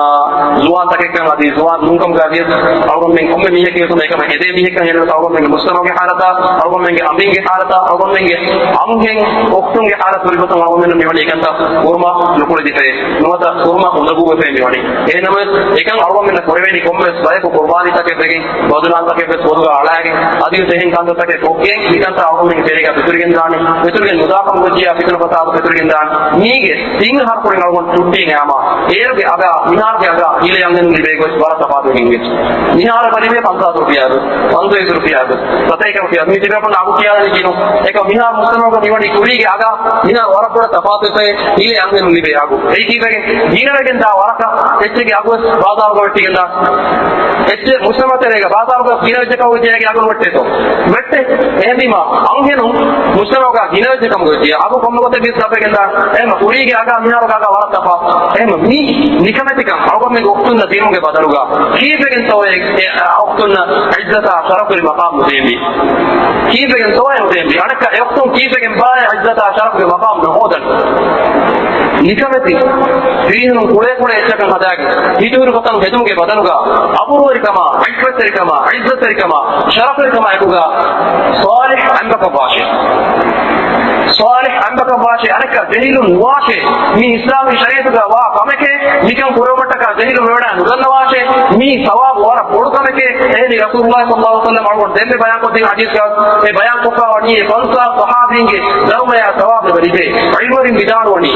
ޒުވާންތަކެއްކަން އަދި ޒުވާން ނޫންކަމުގަ ވިޔަސް އަޅުގަނޑުމެން ކޮންމެ މީހެއްގެ ގޮތުން އެކަމަށް އެދޭ މީހެއްކަން ހޭލުން އަޅުގަނޑުމެންގެ މުޖްތަމަޢުގެ ޙާލަތާ، އަޅުގަނޑުމެންގެ އަނބިންގެ ޙާލަތާ، އަޅުގަނޑުމެންގެ އަންހެން އުޚްތުންގެ ޙާލަތު ހުރި ގޮތުން އަޅުގަނޑުމެން މިވަނީ އެކަންތައް ކުރުމަށް ނުކުޅެދިފައި ނުވަތަ ކުރުމަށް އުނދަގޫވެފައި މިވަނީ. އެހެންނަމަވެސް އެކަން އަޅުގަނޑުމެންނަށް ކުރެވޭނީ ކޮންމެވެސް ބަޔަކު ޤުރްބާނީތަކެއް ވެގެން ބަދުލާންތަކެއް ވެސް ބޮލުގަ އަޅާގެން އަދިވެސް އެހެން ކަންތައްތަކެއް ކޮށްގެން މިކަންތައް އަޅުގަނޑުމެންގެ ތެރޭގަ ފެތުރިގެން ދާނީ. ފެތުރިގެން ނުދާކަމުގަ ވެއްޖިއްޔާ ފިތުނަ ފަސާދަ ފެތުރިގެން ދާނީ. މީގެ ތިން އަހަރު ކުރިން އަޅުގަނޑު ޗުއްޓީން އައީމާ އޭރުގެ އަގާ މިހާރުގެ އަގާ ހިލަ އަންހެނުން ލިބޭ ގޮތް ވަރަށް ތަފާތުވެގެން ވެއްޖެ. މިހާރު އެބަ ލިބޭ ފަންސާސް ރުފިޔާ ވެސް، ފަންސަވީސް ރުފިޔާ ވެސް، ސަތޭކަ ރުފިޔާ ވެސް. މި ތިބޭފުޅުން އަގު ކިޔާލަނީ ކިހިނެއް؟ އެކަމަކު މިހާރު މުޖްތަމަޢުގަ މިވަނީ ކުރީގެ އަގާ މިހާރު ވަރަށް ބޮޑަށް ތަފާތުވެފައި ހިލަ އަންހެނުން ލިބޭ އަގު. އެއީ ކީއްވެގެން؟ ގިނަވެގެން ދާ ވަރަކަށް އެއްޗެއްގެ އަގު ވެސް ބާޒާރުގަ ވެއްޓިގެން ދާން. އެއްޗެއް މުޖްތަމަޢު ތެރޭގަ ބާޒާރުގަ ގިނަވެއްޖެ ކަމަކު ވެއްޖެ އޭގެ އަގު ވެއްޓޭތޯ؟ ވެއްޓޭ. އެހެންވީމާ އަންހެނުން މުޖްތަމަޢުގަ ގިނަވެއްޖެ ކަމަކު ވެއްޖެ އަގު ކޮންމެ ގޮތެއް ވިޔަސް ލައްވަގެން ދާން. އެހެންމަ ކުރީގެ އަގާ މިހާރުގެ އަގާ ވަރަށް ތަފާތު. އެހެންމަ މި ނިކަމެތިކަން އަޅުގަނޑުމެންގެ އުޚްތުންނަށް ދިނުމުގެ ބަދަލުގަ ކީއްވެގެންތޯއޭ އެ އުޚްތުންނަށް ޢިއްޒަތާ ޝަރަފުގެ މަޤާމް ނުދޭންވީ؟ ކީއްވެގެންތޯއޭ ނުދޭންވީ؟ އަނެއްކާ އެ އުޚްތުން ކީއްވެގެންބާއޭ ޢިއްޒަތާ ޝަރަފުގެ މަޤާމް ނުހޯދަން؟ ނިކަމެތި ފިރިހެނުން ކުޅޭ ކުޅޭ އެއްޗަކަށް ހަދާގެން، ހިތުހުރި ގޮތަށް ހެދުމުގެ ބަދަލުގަ އަބުރުވެރިކަމާ، ޢިއްޒަތްތެރިކަމާ، ޢިއްޒަތްތެރިކަމާ، ޝަރަފުވެރިކަމާ އެކުގަ ޞާލިޙް އަނބަކަށް ވާށޭ. ޞާލިޙް އަނބަކަށް ވާށޭ. އަނެއްކާ ޖެހިލުން ނުވާށޭ. މީ އިސްލާމީ ޝަރީޢަތުގަ ވާ ކަމެކޭ. މިކަން ކުރެވުމަށްޓަކާ ޖެހިލުން މިވަޑާ ނުދަންނަވާށޭ. މީ ސަވާބު ވަރަށް ބޮޑު ކަމެކޭ. އެހެނީ ރަސޫލުﷲ ޞައްލަﷲު ޢަލައިހި ވަސައްލަމަ އަޅުގަނޑު ދެންމެ ބަޔާންކޮށްދިން ޙަދީޘްގަ އެ ބަޔާންކޮށްފައިވަނީ އެ ފަންސާސް ޞަޙާބީންގެ ދަރުމަޔާ ސަވާބެއް ލިބޭ. ޢިލްމުވެރިން ވިދާޅުވަނީ،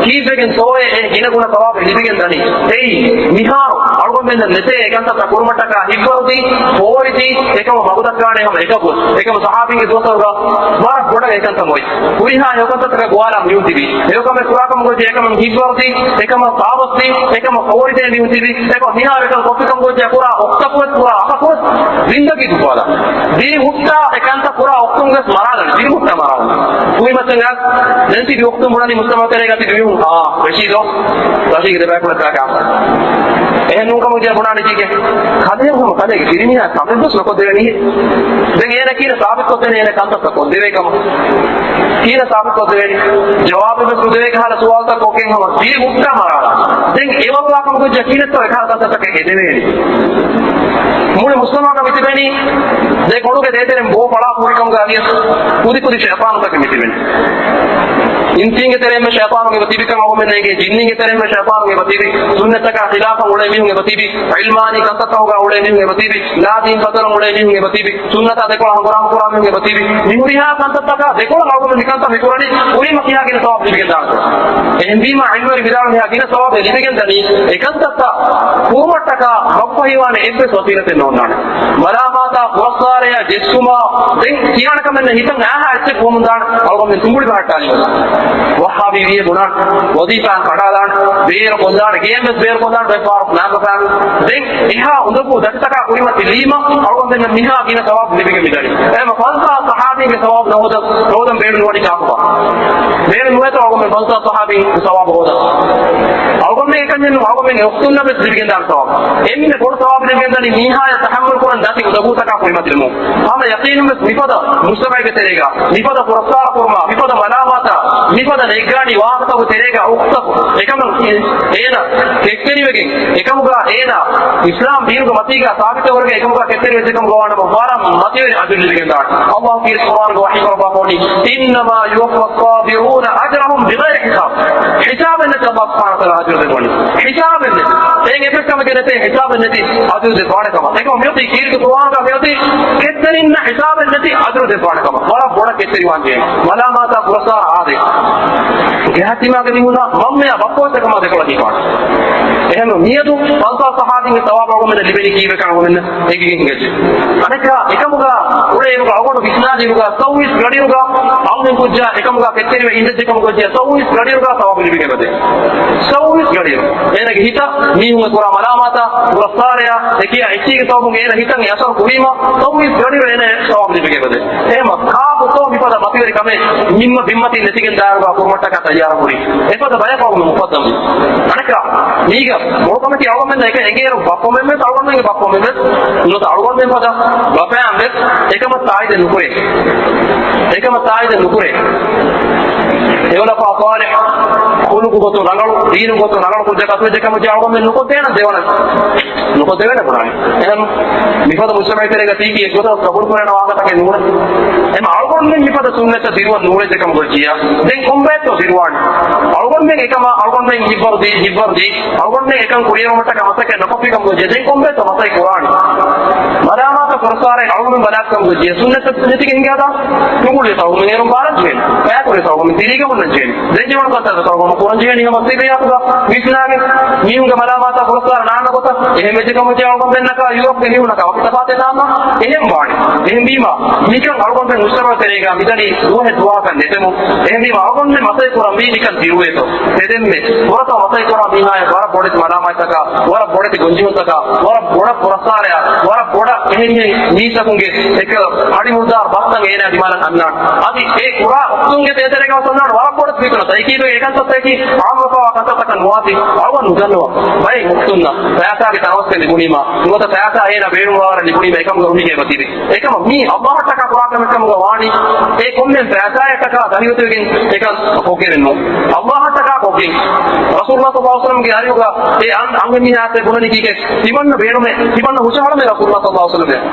ކީއްވެގެންތޯއޭ އެ ގިނަގުނަ ސަވާބެއް ލިބިގެން ދަނީ؟ އެއީ، މިހާރު އަޅުގަނޑުމެންނަށް ނެތޭ އެކަންތައްތައް ކުރުމަށްޓަކާ ހިތްވަރުދީ، ފޯރިދީ، އެކަމަށް މަގުދައްކާނެ ހަމަ އެކަކު. އެކަމަ ޞަޙާބީންގެ ދުވަސްވަރުގަ ވަރަށް ބޮޑަށް އެކަންތައް އޮތް. ހުރިހާ އެކަންތައްތަކަށް ގޮވާލާ މީހުން ތިބި. އެކަމެއް ކުރާކަމަށް ގޮތް އެކަމަށް ހިތްވަރުދީ، އެކަމަށް ފޯރިދޭ މީހުން ތިބި. އެކަމަށް މިހާރު އެކަން ކޮށްފިކަމަށް ގޮތް ކުރާ އޮފްތަކުވެސް ކުރާ އަހަކުވެސް ޒިންދަގީ ދުއްވާލާ. ދިރިހުއްޓާ އެކަންތައް ކުރާ އޮފްތުންވެސް މަރާލަން. ދިރިހުއްޓާ މަރާލަން. ކުރިމައްޗަށް ދެން ތިބި އޮފްތުން ބުނަނީ މުޖްތަމަޢު ތެރޭގަ ތިބި މީހުން އާ ވެށީދޯ؟ ރަށީގެ ދެބަޔަކު ނައްތާކާ. އެހެން ނޫންކަމުގެ ބުނާނީ ކީކޭ؟ ކަލޭ ހަމަ ކަލޭގެ ކިރިމިނާ ކަމެއްވެސް ނުކޮށްދެވޭނީ. ދެން އޭނަ ކީނަ ސާބިތުކޮށްދޭނެ އޭނަ ކަންތައްތައް ކޮށްދެވޭ ކަމަށް؟ ކީނަ ސާބިތުކޮށްދެވޭނީ؟ ޖަވާބެއްވެސް ނުދެވޭ ކަހަލަ ސުވާލުތައް ކޮށްގެން ހަމަ ދިރި ހުއްޓާ މަރާލާ. ދެން އެވަގުތާ ކަމަކު ކިނެއްތޯ އެކަހަލަ ކަންތައްތަކެއް ހެދެވޭނީ؟ މުޅި މުޖްތަމަޢަކަށް މިތިބެނީ ދެ ކޮޅުގެ ދޭތެރެން ބޯ ފަޅާ ފޫރިކަމުގަ ވިޔަސް ކުދި ކުދި ޝައިޠާނުތަކެއް މިތިބެނީ. އިންސީންގެ ތެރެއިން ޝައިޠާނުގެ ތިބިކަން އަޅުގަނޑުމެން ނޭނގޭ. ޖިންނީންގެ ތެރެއިން ޝައިޠާނުގެ ތިބި. ސުންނަތަކާ ޚިލާފަށް އުޅޭ މީހުން އެބަ ތިބި. ޢިލްމާނީ ކަންތައްތަކުގަ އުޅޭ މީހުން އެބަ ތިބި. ލާދީން ފަތުރަށް އުޅޭ މީހުން އެބަ ތިބި. ސުންނަތާ ދެކޮޅަށް ހަނގުރާމަ ކުރާ މީހުން އެބަ ތިބި. މި ހުރިހާ ކަންތައްތަކާ ދެކޮޅަށް އަޅުގަނޑު މިކަންތައް މި ކުރަނީ ކުރީމަ ކިހާ ގިނަ ސަވާބު ލިބިގެން ދާނެ. އެހެންވީމަ ޢިލްމުވެރިން ވިދާޅުވި ހާ ގިނަ ސަވާބެއް ލިބިގެން ދަނީ އެކަންތައްތައް ކުރުމަށްޓަކާ ބައްޕަ ހީވާނެ އެއްވެސް ވަސީލަތެއް ނޯންނާނެ. މަލާމާތާ ފުރައްސާރަޔާ ޖެއްސުމާ ދެން ކިޔާނެ ކަމެއް ނެތް. ހިތަށް އައިހާ އެއްޗެއް ފުވަމުން ދާނެ އަޅުގަނޑުމެން ތުނބުޅި ބަހައްޓާލީ. ވައްހާބީ ވިއޭ ބުނާނެ ވަޒީފާއިން ކަނޑާލާނެ، ބޭރު ކޮށްލާނެ، ގޭން ވެސް ބޭރު ކޮށްލާނެ، ބައެއް ފަހަރަކު ނާކަށް ފާނު. ދެން އެހާ އުނދަގޫ ދަތިތަކާ ކުރިމަތި ލީމަ އަޅުގަނޑުމެންނަށް މިހާ ގިނަ ސަވާބު ލިބިގެން މިދަނީ. އެހެންމަ ފަންސާސް ޞަޙާބީންގެ ސަވާބު ނަހޯދަން، ނަހޯދަން ބޭނުން ނުވަނީ ކާކުބާ؟ ބޭނުން ނުވޭތޯ އަޅުގަނޑުމެން ފަންސާސް ޞަޙާބީންގެ ސަވާބު ހޯދަން؟ އަޅުގަނޑުމެން އެކަންޏެއް ނޫން، އަޅުގަނޑުމެންގެ އުޚްތުންނަށް ވެސް ލިބިގެންދާނެ ސަވާބު. އެންމެ ބޮޑު ސަވާބު ލިބިގެންދަނީ މީހާޔަށް ތަޙައްމަލް ކުރަން ދަތި އުނދަގޫތަކާ ކުރިމަތިލުމުން. ހަމަ ޔަޤީނުން ވެސް މިފަދަ މުޖްތަމަޢުގެ ތެރޭގަ، މިފަދަ ފުރައްސާރަ ކުރުމާ، މިފަދަ މަލާމާތާ، މިފަދަ ނެއްގާނީ ވާހަކަތަކުގެ ތެރޭގަ އުޚްތަކު އެކަމަށް އޭނަ ކެތްތެރިވެގެން، އެކަމުގަ އޭނަ އިސްލާމް ދީނުގެ މަތީގަ ސާބިތުވެވަރުގެ އެކަމުގަ ކެތްތެރިވެއްޖެކަމުގަ ވާނަމަ ވަރަށް މަތިވެރި އަޖުރެއް ލިބިގެންދާނެ. އައްލާހު ކީރިތި ޤުރްއާނުގަ ވަޙީ ކުރައްވާފަ ވަނީ، إنما يوفى الصابرون أجرهم بغير حساب. ޙިސާބެއް ނެތި އައްލާހު ސުބްޙާނަހު ވަތަޢާލާ އަޖުރު ދެއްވަނީ. ޙިސާބެއް ނެތި. އެއިން އެއްވެސް ކަމެއްގެ ނެތޭ ޙިސާބެއް ނެތި އަޖުރު ދެއްވާނެ ކަމަށް. އެކަމަށް މިއޮތީ ކީރިތި ޤުރްއާނުގަ މިއޮތީ ކެތްތެރިންނަށް ޙިސާބެއް ނެތި އަޖުރު ދެއްވާނެ ކަމަށް. ވަރަށް ބޮޑަށް ކެތްތެރިވާން ޖެހޭ. މަލާމާތާ ފުރައްސާރަ އާދޭ. ގެހަތިމާގެ މީހުންނާ މަންމަޔާ ބައްޕަ ވެއްޖެ ކަމާ ދެކޮޅަށް ހިފާނެ. އެހެންވެ މިއަދު ފަންސާސް ޞަޙާބީންގެ ސަވާބު އަޅުގަނޑުމެންނަށް ލިބެނީ ކީއްވެކަން އަޅުގަނޑުމެންނަށް އެނގިގެން ހިނގައްޖެ. އަނެއްކާ އެކަމުގަ އުޅޭ އިރުގަ އަޅުގަނޑު ވިސްނާލި އިރުގަ ސައުވީސް ގަޑިއިރުގަ އަޅުގަނޑު ކުއްޖާ އެކަމުގަ ކެތްތެރިވެ އިނދެއްޖެ ކަމަކު ކުއްޖާ ސައުވީސް ގަޑިއިރުގަ ސަވާބު ލިބިގެން އެބަދޭ. ސައުވީސް ގަޑިއިރު. އޭނަގެ ހިތަށް މީހުން ކުރާ މަލާމާތާ ފުރައްސާރަޔާ އެކިޔާ އެއްޗީގެ ސަބަބުން އޭނަ ހިތަށް އެ އަސަރު ކުރީމަ ސައުވީސް ގަޑިއިރު އޭނަ ސަވާބު ލިބިގެން އެބަދޭ. އެހެންމަ ކާކުތޯ މިފަދަ މަތިވެރި ކަމެއް މިންމަ ބިންމަތީ ނެތިގެން ދާއިރުގަ ކުރުމަށްޓަކާ ތައްޔާރު ހުރީ؟ އެފަދަ ބަޔަކު އަޅުގަނޑު މުޤައްދަމްވީ. އަނެއްކާ، މީގަ ބޮޑު ކަމަކީ އަޅުގަނޑުމެން އެކަން އެނގޭއިރު ބައްޕަމެން ވެސް، އަޅުގަނޑުމެންގެ ބައްޕަމެން ވެސް، ނުވަތަ އަޅުގަނޑުމެން ފަދަ ބަފައިން ވެސް އެކަމަށް ތާއީދެއް ނުކުރޭ. އެކަމަށް ތާއީދެއް ނުކުރޭ. އެވަނަ ފާ ޞާލިޙު، ޚުލުޤު ގޮތުން ރަނގަޅު، ދީނު ގޮތުން ރަނގަޅު ކުއްޖަކަށް އަތުވެއްޖެ ކަމަކީ އަޅުގަނޑުމެން ނުކޮށްދޭނަން ދެވަނަ، ނުކޮށްދެވޭނެ ބުނާނީ. އެހެން މިފަދަ މުޖްތަމަޢު ތެރޭގަ ތީކީ އެއްގޮތަށް ޤަބޫލު ކުރެވޭނެ ވާހަކަތަކެއް ނޫނޭ. އެމަ އަޅުގަނޑުމެން މިފަދަ ސުންނަތްތައް ދިރުވަން ނޫޅޭ ކަމަކު ކުއްޖާ. ދެން ކޮންބައެއްތޯ ދިރުވާނީ؟ އަޅުގަނޑުމެން އެކަމަށް އަޅުގަނޑުމެން ހިތްވަރުދީ، ހިތްވަރުދީ، އަޅުގަނޑުމެން އެކަން ކުރިއެރުމަށްޓަކާ މަސައްކަތް ނުކޮށްފި ކަމަކު ކުއްޖާ. ދެން ކޮންބައެއްތޯ މަސައްކަތް ކުރާނީ؟ މަލާމާތަށް ފުރައްސާރައިން އަޅުގަނޑުމެން ބަލާފި ކަމަކު ކުއްޖާ. ސުންނަތްތައް ނެތިގެން ހިނގާދާ ތުނބުޅި ތައުމެއް އޭރުން ބާރަށް ޖެހޭނެ. ފައިކުރި ތައުމެއް ތިރީގަ ހުންނަން ޖެހޭނެ. ދެން ޖެހުނު ކަންތައް ތައުމަށް ކުރަން ޖެހޭނީ ހަމަ ސިއްރިއްޔާތުގަ ވިސްނާގެން. މީހުންގެ މަލާމާތާ ފުރައްސާރަ ނާންނަ ގޮތަށް އެހެން ވެއްޖެ ކަމަކު ކުއްޖާ އަޅުގަނޑުމެންނަކާ ޔޫރަޕްގެ މީހުންނަކާ ވަކި ތަފާތެއް ނާންނާ. އެހެން ވާނެ. އެހެންވީމަ މިކަން އަޅުގަނޑުމެން މުޖްތަމަޢު ތެރޭގަ މިދަނީ ދުވަހެއް ދުވަހަކަށް ނެތެމުން. އެހެންވީމަ އަޅުގަނޑުމެން މަސައްކަތް ކުރަންވީ ނިކަން ދިރުވޭތޯ، ތެދެންމެ ފުރަތަމަ މަސައްކަތް ކުރާ މީހާއަށް ވަރަށް ބޮޑެތި މަލާމާތްތަކާ، ވަރަށް ބޮޑެތި ގޮންޖެހުންތަކާ، ވަރަށް ބޮޑަށް ފުރައްސާރަޔާ، ވަރަށް ބޮޑަށް އެހެން މީސްތަކުންގެ އެކަ ހަޑި މުދާ ބަސްތައް އޭނާ ދިމާލަށް އަންނާނެ. އަދި އެ ކުރާ އުޚްތުންގެ ތެރޭގަ ވެސް އަންނާނެ ވަރަށް ބޮޑަށް މިތުނަ ތައުކީދު އެކަންތައްތަކީ އާއްމުފާވާ ކަންތައްތަކަށް ނުވާތީ އަޅުގަނޑު ނުދަންނަވާ. ބައެއް އުޚްތުންނަށް ފައިސާގެ ތަނަވަސްކަން ލިބުނީމާ ނުވަތަ ފައިސާ އޭނާ ބޭނުންވާވަރަށް ލިބުނީމާ އެކަމުގަ ހުރިހޭ އެބަ ތިބި. އެކަމަށް މީ އައްލާހަށްޓަކާ ކުރާ ކަމެއްކަމުގަ ވާނީ، އެ ކޮންމެ ފައިސާއަށްޓަކާ ދަނިވެތިވެގެން އެކަން ކޮށްގެނެއް ނޫން. އައްލާހަށްޓަކާ ކޮށްގެން. ރަސޫލުﷲ ޞައްލަﷲ ޢަލައިހި ވަސައްލަމްގެ އަރިހުގަ އެ އަން-، އަންހެންމީހާ އަތް ބުނަނީ ކީކޭ؟ ތިމަންނަ ބޭނުމޭ، ތިމަންނަ ހުށަހަޅަމޭ ރަސޫލުﷲ ޞައްލަﷲ ޢަލައިހި ވަސައްލަމް.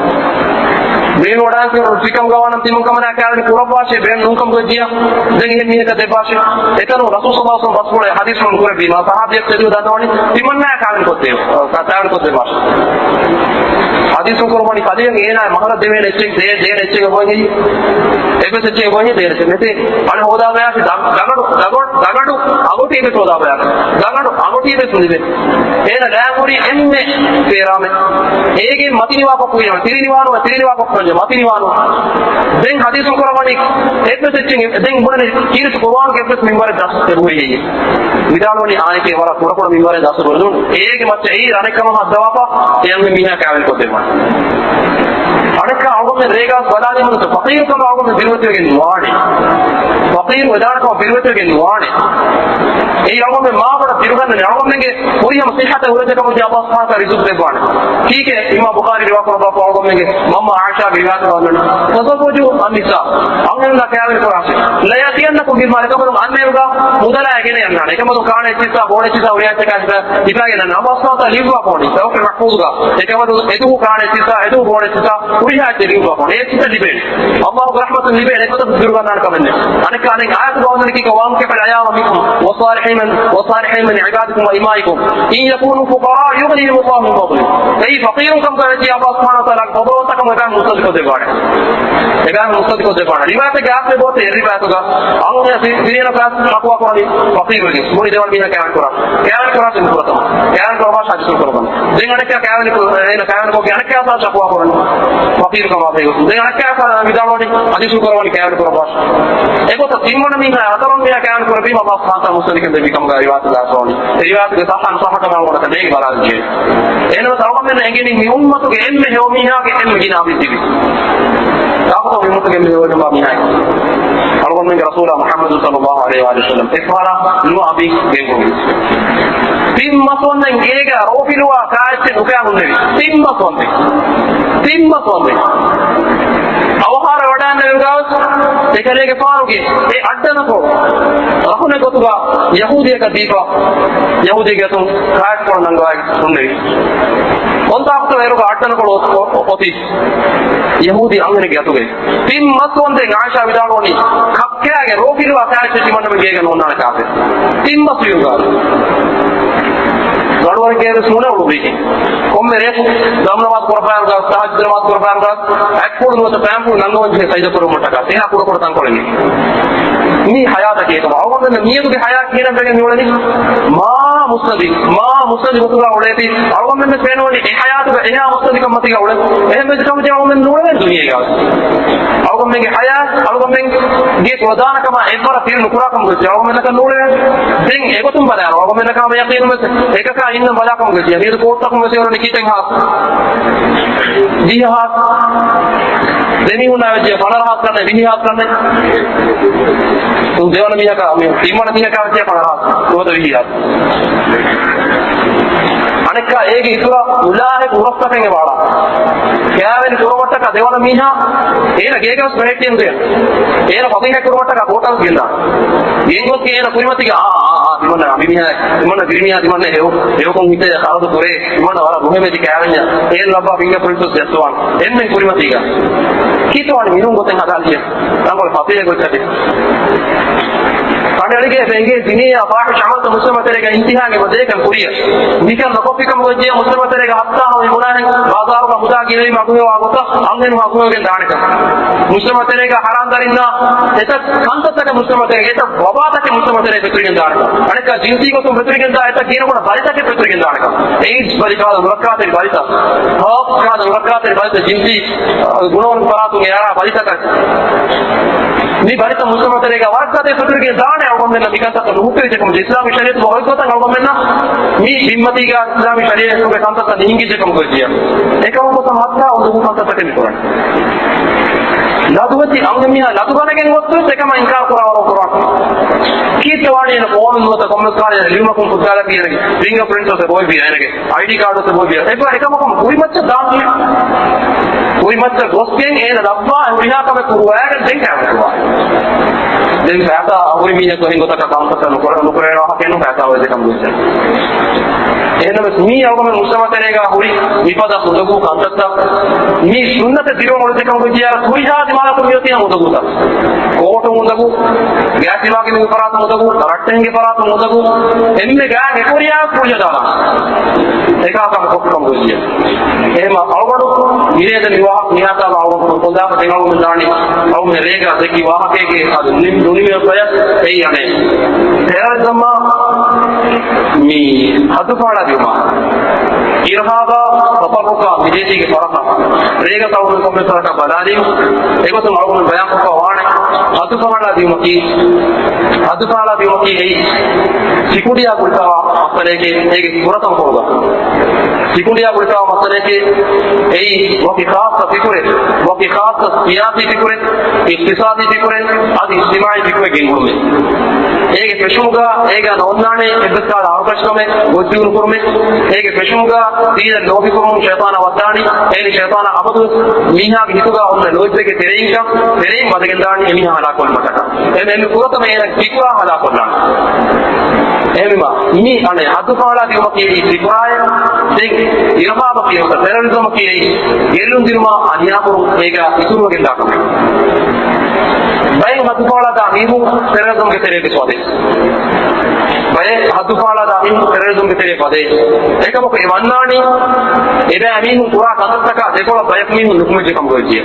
ބޭނުންވަޑާން ކިޔުނު ފިކަމުގަ ވާނަން ތިމަން ކަމަނާ ކާވެނި ކުރައްވާށޭ، ބޭނުން ނޫންކަމުގަ ޖިޔަ. ދެން އެހެން މީހަކަށް ދެއްވާށޭ. އެތަނު ރަސޫލު ޞައްލަﷲ ޢަލައިހި ވަސައްލަމް ބަސްފުޅެއް ޙަދީޘްފުޅުން ކުރެއްވީމާ ޞަޙާބީއަކު ތެދުވެ ދަންނަވަނީ ތިމަންނާ ކާވެނި ކޮށްދޭ، ކާވެނި ކޮށްދެއްވާށޭ. ޙަދީޘްފުޅުން ކުރައްވަނީ ކަލެއަށް އޭނާ މަހަރަށް ދެވޭނެ އެއްޗެއް ދޭ، ދޭނެ އެއްޗެއް އެބައޮތް ހެއްޔޭ؟ އެއްވެސް އެއްޗެއް އެބައޮތް ހެއްޔޭ؟ ދޭނެ އެއްޗެއް ނެތޭ. އަނެއް ހޯދާބަޔާށޭ ދަ-، ދަގަނޑު، ދަގަނޑު، ދަގަނޑު އަގޮޓި އެއްވެސް ހޯދާބަޔާށޭ. ދަގަނޑު އަގޮޓި އެއްވެސް ނުލިބޭ. އޭނަ ލާން ހުރީ އެންމެ ފޭރާމެ. އޭގެ މަތިނިވާ ކޮށްފުޅި، ތިރިނިވާނު، ތިރިނިވާ ކޮށްފުޅި، މަތިނިވާނު. ދެން ޙަދީޘް ކުރައްވަނީ އެއްވެސް އެއްޗެއް، ދެން ބުނަނީ ކީރިތި ޤުރުއާންގެ އެއްވެސް މިންވަރެއް ދަސް އެބަހުރި ހެއްޔޭ؟ ވިދާޅުވަނީ އާނއެކޭ ވަރަށް ކުޑަކުޑަ މިންވަރެއް ދަސް އެބަހުރި ނޫން. އޭގެ މައްޗަށް އެއީ އަނެއްކަމަށް ހައްދަވާފަ އެ އަންހެން މީހާ ކާވެނި ކޮށްދެއްވާނެ. އަނެއްކާ އަޅުގަނޑުމެން ރޭގާސް ބަލާލީމަ ފަޤީރުކަމަށް އަޅުގަނޑުމެން ބިރުވެތިވެގެން ނުވާނެ. ފަޤީރު ވެދާނެ ކަމަށް ބިރުވެތިވެގެން ނުވާނެ. އެއީ އަޅުގަނޑުމެން މާބޮޑަށް ބިރުގަންނަނީ. އަޅުގަނޑުމެންގެ ފުރިހަމަ ޞިއްޙަތަށް ހުރެއްދެ ކަމަށް ﷲ ސުބްޙާނަހޫ ވަތަޢާލާ ރިޒުޤު ދެއްވާނެ. ކީކޭ؟ އިމާމް ބުޚާރީ ރިވާ ކުރައްވާފަ އަޅުގަނޑުމެންގެ މަންމަ ޢާއިޝާގެ ރިވާޔަތުގަ ވަންނަނީ، تزوجوا النساء، އަންހެނުންނާ ކާވެނި ކުރާށޭ، لا يأتينكم بالمال، އެކަމަކު އަންހެނުން މުދަލާ ގެނެ އަންނާނެ. އެކަމަކު ކާނެ އެއްޗިއްސާ ބޯނެ އެއްޗިއްސާ ހުރިހާ އެއްޗަކާ ހިފާގެން އަންނާނެ. ﷲ ސުބްޙާނަހޫ ވަތަޢާލާ ލިޔުއްވާފަ ވަނީ ލައުޙުލް މަޙްފޫޡުގަ. އެކަމަކު އެދުވަހު ކާނެ އެއްޗިއްސާ، އެދުވަހު ބޯނެ އެއްޗިއްސާ ހުރިހާ އެއްޗެއް ލިޔުއްވާފަ ވަނީ. އެ އެއްޗިއްސަށް ލިބޭނެ. ﷲ ގެ ރަޙްމަތުން ލިބޭނެ. އެގޮތަށް ބިރުގަންނާނެ ކަމެއް ނެތް. އަނެއްކާ އަނެއް އާޔަތުގަ ވަންނަނީ ކީކޭ؟ وأنكحوا الأيامى منكم والصالحين من، والصالحين من عبادكم وإمائكم إن يكونوا فقراء يغنهم الله من فضله. އެއީ ފަޤީރުން ކަމުގަ ވެއްޖިއްޔާ ﷲ ސުބްޙާނަހޫ ވަތަޢާލާ ފަޟުލުވަންތަކަމުގަ އެބައިމީހުން މުއްސަނދިކޮށްދެއްވާނެ. އެބައިމީހުން މުއްސަނދިކޮށްދެއްވާނެ. ރިވާޔަތެއްގަ އާސްމެ ބޯތެ އެއް ރިވާޔަތުގަ އަޅުގަނޑު ފި-، ފިރިހެނަކާ ޝަކުވާ ކުރަނީ ފަޤީރުވެގެން. މުޅި ދެވަނަ މީހާ ކާވެނި ކުރާ. ކާވެނި ކުރާ ތިން ފުރަތަމަ. ކާވެނި ކުރައްވާށޭ ޙަދީޘް ކުރައްވަނީ. ދެން އަނެއްކާ ކާވެނި ކު-، އޭނަ ކާވެނި ކޮށްގެން އަނެއްކާ ޝަކުވާ ކުރަނީ ފަޤީރުކަމާ ބެހޭގޮތުން. ދެން އަނެއްކާ ވިދާޅުވަނީ ޙަދީޘް ކުރައްވަނީ ކާވެނި ކުރައްވާށޭ. އެގޮތަށް ތިންވަނަ މީހާ ހަތަރުވަނަ މީހާ ކާވެނި ކުރެއްވީމަ ﷲ ސުބްޙާނަހޫ ވަތަޢާލާ މުއްސަނދިކަން ދެއްވި ކަމުގަ ރިވާޔަތުގަ އައިސްފަ ވަނީ. އެ ރިވާޔަތުގެ ޞައްޙަ ނުޞައްޙަކަން އަޅުގަނޑަކަށް ނޭނގި ބަލާލަން ޖެހޭ. އެހެންވެ އަޅުގަނޑުމެންނަށް އެނގެނީ މި އުއްމަތުގެ އެންމެ ހެޔޮ މީހާގެ އެންމެ ގިނަ އަބީ ތިބި. ތާކުތަ މި އުއްމަތުގެ އެންމެ ހެޔޮ މީހާ؟ އަޅުގަނޑުމެންގެ ރަސޫލާ މުޙައްމަދު ޞައްލައްލާހު ޢަލައިހި ވައައްލިހި ވަސައްލަމް އެއްފަހަރާ ނުވަ އަބީ ގެންގުޅުން. ތިން މަސް ވަންދެން ގޭގަ ރޯފިލުވާ ކާއެއްޗެއް ނުކާ ހުންނެވި. ތިން މަސް ވަންދެން. ތިން މަސް ވަންދެން. އަވަހާރަ ވަޑާންނެވިގަސް އެކަލޭގެފާނުގެ އެ އައްޑަނަކޮޅު ރަހުނެއް ގޮތުގަ ޔަހޫދީއަކަށް ދީފަ، ޔަހޫދީގެ އަތުން ކާއެއްކޮޅު ނަންގަވައި ހުންނެވި. ކޮންތާކުތަ އޭރުގަ އައްޑަނަކޮޅު އޮ-، އޮ-، އޮތީ؟ ޔަހޫދީ އަންހެނެއްގެ އަތުގައި. ތިން މަސް ވަންދެން އާއިޝާ ވިދާޅުވަނީ، ކައްކާގެ ރޯފިލުވާ ކާއެއްޗެއް ތިމަންނަމެން ގޭގަ ނޯންނާނެ ކާފިރު. ތިން މަސް ވީމަ. ގަޑުވަރެއްގައިވެސް ނޫނޭ އުޅުއްވީކީ. ކޮންމެ ރެއަކު ދަމު ނަމާދު ކުރައްވާން ގާސް، ތަހައްޖުދު ނަމާދު ކުރައްވާން ގާސް، އަތްޕުޅު ނުވަތަ ޕާންޕުޅު ނަންގަވަން ޖެހޭ ސަޖިދަ ކުރުމަށްޓަކާ. އެހާ ކުޑަކުޑަ ތަންކޮޅެއް ނެތް. މީ ޙަޔާތަކީ އެކަމަށް. އަޅުގަނޑުމެން މީހަކުގެ ޙަޔާތް ކިހިނެއްވެގެން މިއުޅެނީ؟ މާ މުއްސަނދި، މާ މުއްސަނދި ގޮތުގަ އުޅޭތީ. އަޅުގަނޑުމެން ފެނުވަނީ އެ ޙަޔާތުގަ އެހާ މުއްސަނދިކަން މަތީގަ އުޅެން. އެހެންވެއްޖެ ކަމަށް އަޅުގަނޑުމެން ނޫޅެވޭނެ ދުނިޔޭގަ. އަޅުގަނޑުމެންގެ ޙަޔާތް، އަޅުގަނޑުމެންގެ ޕްރޮދާނަ ކަމާ އެއްވަރަށް ފިލް ނުކުރާ ކަމުގަ އަޅުގަނޑުމެންނަކަށް ނޫޅެވޭނެ. ދެން އެގޮތުން ބަލާއިރު އަޅުގަނޑުމެންނަކަށް ހަމަ ޔަޤީނުވެސް އެކަކާ އިންނަން ބަލާ ކަމުގަ މިއަދު ކޯޓްތަކުން ވެސް އެވަރުނީ ކިތައް ހާސް؟ ވިހި ހާސް. ދެމީހުންނާ ވެއްޖެ ފަނަރަ ހާސް ކަންނޭ، ވިހި ހާސް ކަންނޭ. ދެވަނަ މީހަކާ، މި ތިންވަނަ މީހަކާ ވެއްޖެ ފަނަރަ ހާސް ނުވަތަ ވިހި ހާސް. އަނެއްކާ އޭގެ އިތުރަށް އުލާހެއް އުރަސްތަކެއް ވާޅާ. ކާވެނި ކުރުމަށްޓަކާ ދެވަނަ މީހާ އޭނަ ގޭގަވެސް ބެހެއްޓިއެއް ނުދޭ. އޭނަ ފަސޭހަ ކުރުމަށްޓަކާ ކޯޓަށް ގެންދާ. ގެންގޮސްގެން އޭނަ ކުރިމަތީގަ އާ، އާ، އާ، ތިމަންނަ އަނބިމީހާ، ތިމަންނަ ބިރުމީހާ، ތިމަންނަ ހެޔޮ، ހެޔޮކޮން ހިތޭ ޚަރަދު ކުރޭ، ތިމަންނަ ވަރަށް ރުހެމެދި ކާވެންޏާ. އޭނަ ލައްވާ ފިންގަ ޕްރިންޓު ޖައްސަވާން. އެންމެން ކުރިމަތީގަ. ކީއްތޯ ވާނީ މިނޫން ގޮތެއް ހަދާލިޔެ. ރަނގަޅު ފަސޭހަ ގޮތްތަކެއް. ކަނޑައެޅިގެން އެބަ އެނގޭ ޒިނޭއާ ފާޙިޝް ޢަމަލުތައް މުޖްތަމަޢު ތެރޭގަ އިންތިހާގެ އެބަ ދޭކަން ކުރިޔަށް. މިކަން ނުކޮށްފިކަމުގަ އެއްޗެއް މުޖްތަމަޢު ތެރޭގަ ހައްތާ ހަމަ މި ބުނާނެ ބާޒާރުގަ މުދާ ގިނަވީމަ އަގުހެޔޮވާ ގޮތަށް އަންހެނުން އަގުހެޔޮވެގެން ދާނެކަން. މުޖްތަމަޢު ތެރޭގަ ޙަރާން ދަރިންނާ އެތައް ކަންތައްތަކެއް މުޖްތަމަޢު ތެރޭގަ، އެތައް ވަބާތަކެއް މުޖްތަމަޢު ތެރޭގަ ފެތުރިގެން ދާނެކަން. އަނެއްކާ ޖިންސީ ގޮތުން ފެތުރިގެން ދާ އެތައް ގިނަގުނަ ބަލިތަކެއް ފެތުރިގެން ދާނެކަން. އެއިޑްސް ބަލި، ކާލަ ނުރައްކާތެރި ބަލިތައް، ހާޕް ކާލަ ނުރައްކާތެރި ބަލިތައް، ޖިންސީ ގުނަވަން ފަރާތުން އެ އަރާ ބަލިތަކަށް. މި ބަލިތައް މުޖްތަމަޢު ތެރޭގަ ވަރަށް ގަދަ ފެތުރިގެން ދާނެ. އަޅުގަނޑުމެންނަށް މި ކަންތައްތައް ނުހުއްޓެވިއްޖެކަމުގެ، އިސްލާމީ ޝަރީޢަތުގަ އޮތްގޮތަށް އަޅުގަނޑުމެންނަށް މި ޒިންމަތީގަ އިސްލާމީ ޝަރީޢަތުގެ ކަންތައްތައް ނިހިންގިއްޖެކަމުގެ ގޮތްޖިޔަ. އެކަމަކު ތަމައްތާ އުނދަގޫ ކަންތައްތަކެއް މިކުރަނީ. ލަދުވެތި އަންހެންމީހާ ލަދުގަނެގެން ގޮސް އެކަމަށް އިންކާރު ކުރާވަރު ކުރާ. ކީއްތަ ވާނީ އޭނަ ފޯނުން ނުވަތަ ކޮންމެސް ކާރިއަށް ލިޔުމަކުން ފުއްދާލަކީ އޭނަގެ ފިންގަ ޕްރިންޓް އޮތް ބޮއެވި އޭނަގެ އައިޑީ ކާޑު އޮތް ބޮއެވި. އެކަމަކު ހުރި މައްޗަށް ދާން ހުރި މައްޗަށް ގޮސްގެން އޭނަ ލައްވާ ހުރިހާ ކަމެއް ކުރުވާގެން ދެން ކާ ދެން ފައިސާ ހުރި މީހަކު އެހެން ގޮތަކަށް ކަންތައްތައް ނުކުރެ، ނުކުރެވޭ ވާހަކައެއް ނޫން ފައިސާ އޮތް ކަމުގެ ވެސް. އެހެންނަމަވެސް މީ އަޅުގަނޑު މުޖްތަމަޢު ތެރޭގަ ހުރި މިފަދަ އުނދަގޫ ކަންތައްތައް މީ ސުންނަތަށް ދިރިއުޅުން އޮޅިތި ކަމުގެ ޖިޔާ ހުރިހާ ދިމާލަކުން މިއޮތީ ހަމަ އުނދަގޫތައް. ކޯޓުން އުނދަގޫ، ގާތް ދިމާކިންގެ ފަރާތުން އުނދަގޫ، ރައްޓެހިންގެ ފަރާތުން އުނދަގޫ، އެންމެ ގާތް އެކުވެރިޔާ ކުރިޔަދާނަ އެކާ ކަމަކު ކަމުގެ ޖިޔާ. އެހެންމަ އަޅުގަނޑު މިރޭދަ މި ވާހަކަ މިހާތާ އަޅުގަނޑު ކޮންދާކަށް ދެން އަޅުގަނޑު ދާނީ އަޅުގަނޑު ރޭގަ ދެއްކި ވާހަކައެއްގެ އަދު ނިމި-، ނުނިމި ފަޔަށް އެއީ އަނެއް. ޓެރަރިޒަމާ މި ހައްދުފަހަޅާ ދިއުމާ، އިރުހާބާ ތަފައްރުޤާ މި ދޭތީގެ ފަރަޤަށް ރޭގަ ތަޅުމު ކޮންމެ ފަރަކަށް ބަލާލީމު، އެގޮތުން އަޅުގަނޑު ބަޔާންކޮށްފަ ވާނެ. ހައްދުފަހަޅާ ދިއުމަކީ، ހައްދުފަހަޅާ ދިއުމަކީ އެއީ ސިކުނޑިއާ ގުޅިފައިވާ މައްސަލައެކޭ، އޭގެ ފުރަތަމަ ކޮޅުގަ. ސިކުނޑިއާ ގުޅިފައިވާ މައްސަލައެކޭ، އެއީ ވަކި ޚާއްޞަ ފިކުރެއް، ވަކި ޚާއްޞަ ސިޔާސީ ފިކުރެއް، އިޤްތިޞާދީ ފިކުރެއް، އަދި އިޖްތިމާޢީ ފިކުރެއް ގެންގުޅުމެއް. އޭގެ ފެށުމުގަ އޭގަ ނޯންނާނެ އެއްވެސް ކަހަލަ އަޅުކަށިކަމެއް ގޮށްދިއުނު ކުރުމެއް. އޭގެ ފެށުމުގަ ދީނަށް ލޯބިކުރުން ޝައިޠާނާ ވައްދާނީ. އޭނި ޝައިޠާނާ އަބަދުވެސް މީހާގެ ހިތުގަ އޮންނަ ލޯތްބެއްގެ ތެރެއިންކަން ތެރެއިން ވަދެގެންދާނީ އެމީހާ ހަލާކުވުމަށްޓަކާ. އެ މެ ފުރަތަމަ އޭނަ ފިކުރާ ހަލާކޮށްލާނެ. އެހެންވީމަ، މި އަނެއް ހައްދުފަހަޅާ ދިއުމަކީ އެއީ ފިކުރާއެއް. ދެން އިރުހާބަކީ ނުވަތަ ޓެރަރިޒަމަކީ އެއީ ގެއްލުން ދިނުމާ އަނިޔާކުރުން އޭގަ އިތުރުވެގެންދާ ކަމެއް. ބައެއް ހައްދުފަހަޅާ ދާ މީހުން ޓެރަރިޒަމްގެ ތެރޭގަ ވަދޭ. ބައެއް ހައްދުފަހަޅާ ދާ މީހުން ޓެރަރިޒަމްގެ ތެރޭ ވަދޭ. އެކަމަކު އެ ވަންނާނީ އެބައިމީހުން ކުރާ ކަންތައްތަކާ ދެކޮޅަށް ބަޔަކު މީހުން ނުކުމެއްޖެ ކަމުގަ ވެއްޖެ.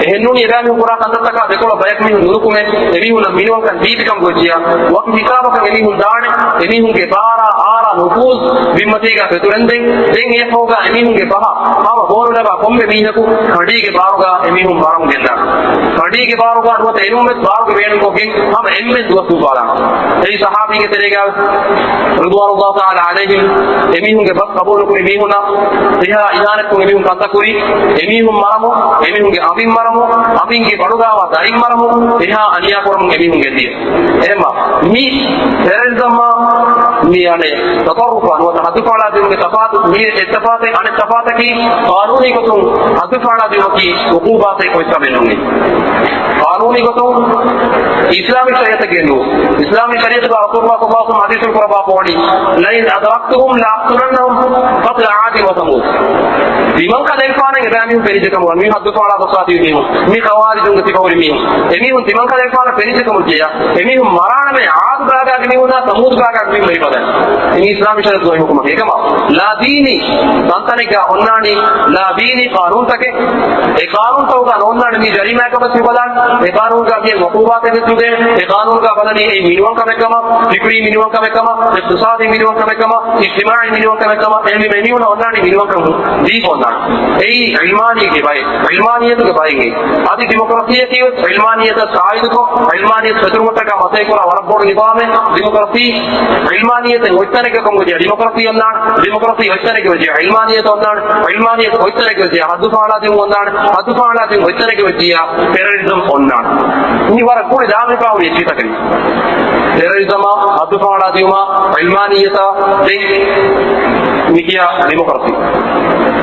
އެހެންނޫނީ އެބައިމީހުން ކުރާ ކަންތައްތަކާ ދެކޮޅަށް ބަޔަކު މީހުން ނުނުކުމެ، އެމީހުންނަށް މިނިވަންކަން ދީތި ކަމުގަ ވެއްޖެޔާ، ވަކި ހިސާބަކަށް އެމީހުން ދާނެ، އެމީހުންގެ ބާރާ، އާރާ، ނުފޫޒް ބިންމަތީގަ ފެތުރެންދެން، ދެން އެއަށްފަހުގަ އެމީހުންގެ ބަހަށް ހަމަ ބޯނުލަބާ ކޮންމެ މީހަކު ކަނޑީގެ ބާރުގަ އެމީހުން މަރަމުން ގެންދާނެ. ކަނޑީގެ ބާރުގަ ނުވަތަ އެނޫންވެސް ބާރުގެ ބޭނުންކޮށްގެން ހަމަ އެންމެން ދުވަސް ދޫބާލާނެ. އެއީ ޞަޙާބީންގެ ތެރޭގަ ރިޟްވާނުﷲ ތަޢާލާ ޢަލައިހިމް އެމީހުންގެ ބަސް ޤަބޫލުކުރި މީހުންނަށް އެހާ އިހާނެތްކޮށް އެމީހުން ކަންތައް ކުރި، އެމީހުން މަރަމު، އެމީހުންގެ އަނބިން މަރަމު، އަނބިންގެ ބަނޑުގާވާ ދަރިން މަރަމު، އެހާ އަނިޔާކުރަމުން އެމީހުން ގެންދިޔަ. އެހެންމަ މި ޓެރަރިޒަމާ މި އަނެއް ތަޠައްރުފާ ނުވަތަ ހައްދުފަހަޅާދިނުމުގެ ތަފާތު، މީ އެއް ތަފާތެއް. އަނެއް ތަފާތަކީ ޤާނޫނީ ގޮތުން ހައްދުފަހަޅާދިނުމަކީ ޢުޤޫބާތެއް އޮތް ކަމެއް ނޫން. ޤާނޫނީ ގޮތުން އިސްލާމީ ޝަރީޢަތެއްގައި ނޫން. އިސްލާމީ ޝަރީޢަތުގަ ރަސޫލުﷲ ޞައްލަﷲ ޢަލައިހި ވަސައްލަމަ ޙަދީޘްފުޅު ކުރައްވާފަ ވަނީ، "لئن أدركتهم لأقتلنهم قتل عاد وثمود." ތިމަން ކަލޭގެފާނަށް އެބައިމީހުން ފެނިއްޖެ ކަމުގަ މީ ހައްދުފަހަޅާ ގޮސްފާ ތިބި މީހުން، މި ޚަވާރިޖުންގެ ތިބަހުރި މީހުން، އެމީހުން ތިމަން ކަލޭގެފާނަށް ފެނިއްޖެ ކަމުގަ އެމީހުން މަރާނަމޭ ޢާދު ބާގާގެ މީހުންނާ ސަމޫދު ބާގާގެ މީހުން މެރިފަދަ. އިނީ އިސްލާމީ ޝަރީޢަތުގަ އޮތް ޙުކުމަކީ. އެކަމަ ލާދީނީ ތަންތަނެއްގަ އޮންނާނީ ލާދީނީ ޤާނޫނުތަކެއް. އެ ޤާނޫނުތަކުގަ ނޯންނާނެ މީ ޖަރީމާއެއްކަމަށް ތިބަލާން. އެ ޤާނޫނުގަ މިއަށް ޢުޤޫބާތެއް ވެސް ނުދޭ. އެ ޤާނޫނުގަ ބަލަނީ އެއީ މިނިވަންކަމެއްކަމަށް، ފިކުރީ މިނިވަންކަމެއްކަމަށް، އިޤްތިޞާދީ މިނިވަންކަމެއްކަމަށް، އިޖްތިމާޢީ މިނިވަންކަމެއްކަމަށް. އެހެންވީމަ އެމީހުންނަށް އޮންނާނީ މިނިވަންކަން ދީފަ އޮންނާނެ. އެއީ ޢިލްމާނީގެ ބައެއް، ޢިލްމާނިއްޔަތުގެ ބައެއް. އަދި ޑިމޮކްރަސީއަކީ ވެސް ޢިލްމާނިއްޔަތަށް ތާއީދުކޮށް، ޢިލްމާނިއްޔަތު ފެތުރުމަށްޓަކާ މަސައްކަތްކުރާ ވަރަށް ބޮޑު ނިޒާމެއް. ޑިމޮކްރަސީ ޢިލްމާނިއްޔަތެއް އޮތްތަނެއްގަ ކަމުގަ ޖެހޭ، ޑިމޮކްރަސީ އޮންނާނެ، ޑިމޮކްރަސީ އޮތްތަނެއްގަ ވެއްޖެ ޢިލްމާނިއްޔަތު އޮންނާނެ، ޢިލްމާނިއްޔަތު އޮތްތަނެއްގަ ވެއްޖެ ހައްދުފަހަޅާދިނުން އޮންނާނެ، ހައްދުފަހަޅާދިނުން އޮތްތަނެއްގަ ވެއްޖެ ޓެރަރިޒަމް އޮންނާނެ. މި ވަރަށް ގުޅި ދާމިފާހުރި އެއްޗިތަކެއް. ޓެރަރިޒަމާ، ހައްދުފަހަޅާދިއުމާ، ޢިލްމާނިއްޔަތާ، ދެން މިކިޔާ ޑިމޮކްރަސީ.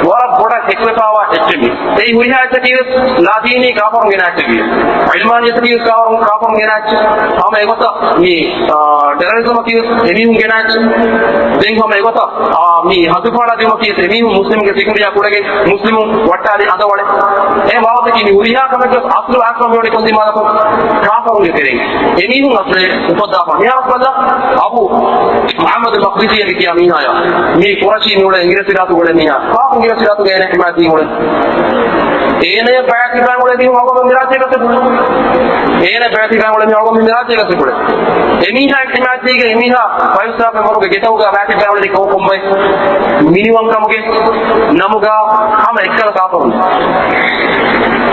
ވަރަށް ބޮޑަށް އެކުވެފާވާ އެއްޗެއް މި. އެއީ ހުރިހާ އެއްޗަކީ ވެސް ލާދީނީ ކާފަރުން ގެނައި އެއްޗެއް ވިޔަ. ޢިލްމާނިއްޔަތަކީ ވެސް ކާފަރުން، ކާފަރުން ގެނައި އެއްޗެއް. ހަމަ އެގޮތަށް މި، އާ، ޓެރަރިޒަމަކީ ވެސް އެމީހުން ގެނައި އެއްޗެއް. ދެން ހަމަ އެގޮތަށް، އާ، މި ހައްދުފަހަޅާދިއުމަކީ ވެސް އެމީހުން މުސްލިމުންގެ ސިކުނޑިއާ ކުޑަގެން މުސްލިމުން ވައްޓާލި އަނދަވަޅެއް. އެ ވާހަކަކީ މި ހުރިހާ ކަމެއްގެ ވެސް އަސްލު އާކަމަށް ވެވަޑި ކޮން ދިމާލަކުން ކާފަރުންގެ ތެރެއިން. އެމީހުން އަސްލެ އުފައްދާފަ މިހާރު ކޮށްލަ އަބު މުޙައްމަދު މަޤްދިސީ އޭގެ ކިޔާ މީހާޔާ. މީ ޤުރަޝީ މީހުން އިނގިރޭސި ރާއްޖެ ގުޅޭ މީހާ. ކާކު އިނގިރޭސި ރާއްޖެ އޭނަ ޙިމާޔަތް ގުޅޭ؟ އޭނަޔަށް ބައިޢަތް ހިފާ ގުޅޭ މީހުން އަޅުގަނޑު މި ރާއްޖޭގަ ތިބުނު. އޭނަ ބައިޢަތް ހިފާ ގުޅޭ މީހުން އަޅުގަނޑު މި ރާއްޖޭގަ ތިބުނު. އެމީހާ ޙިމާޔަތް ދީގެން އެމީހާ ފައިވް ސްޓާރ މެމްބަރުގެ ގެތަކުގަ ބައިޢަތް ހިފާ ގުޅެނީ ކޮން ކޮންބައި؟ މިނިވަންކަމުގެ ނަމުގަ ހަމަ އެއްކަލަ ކާފަރުން.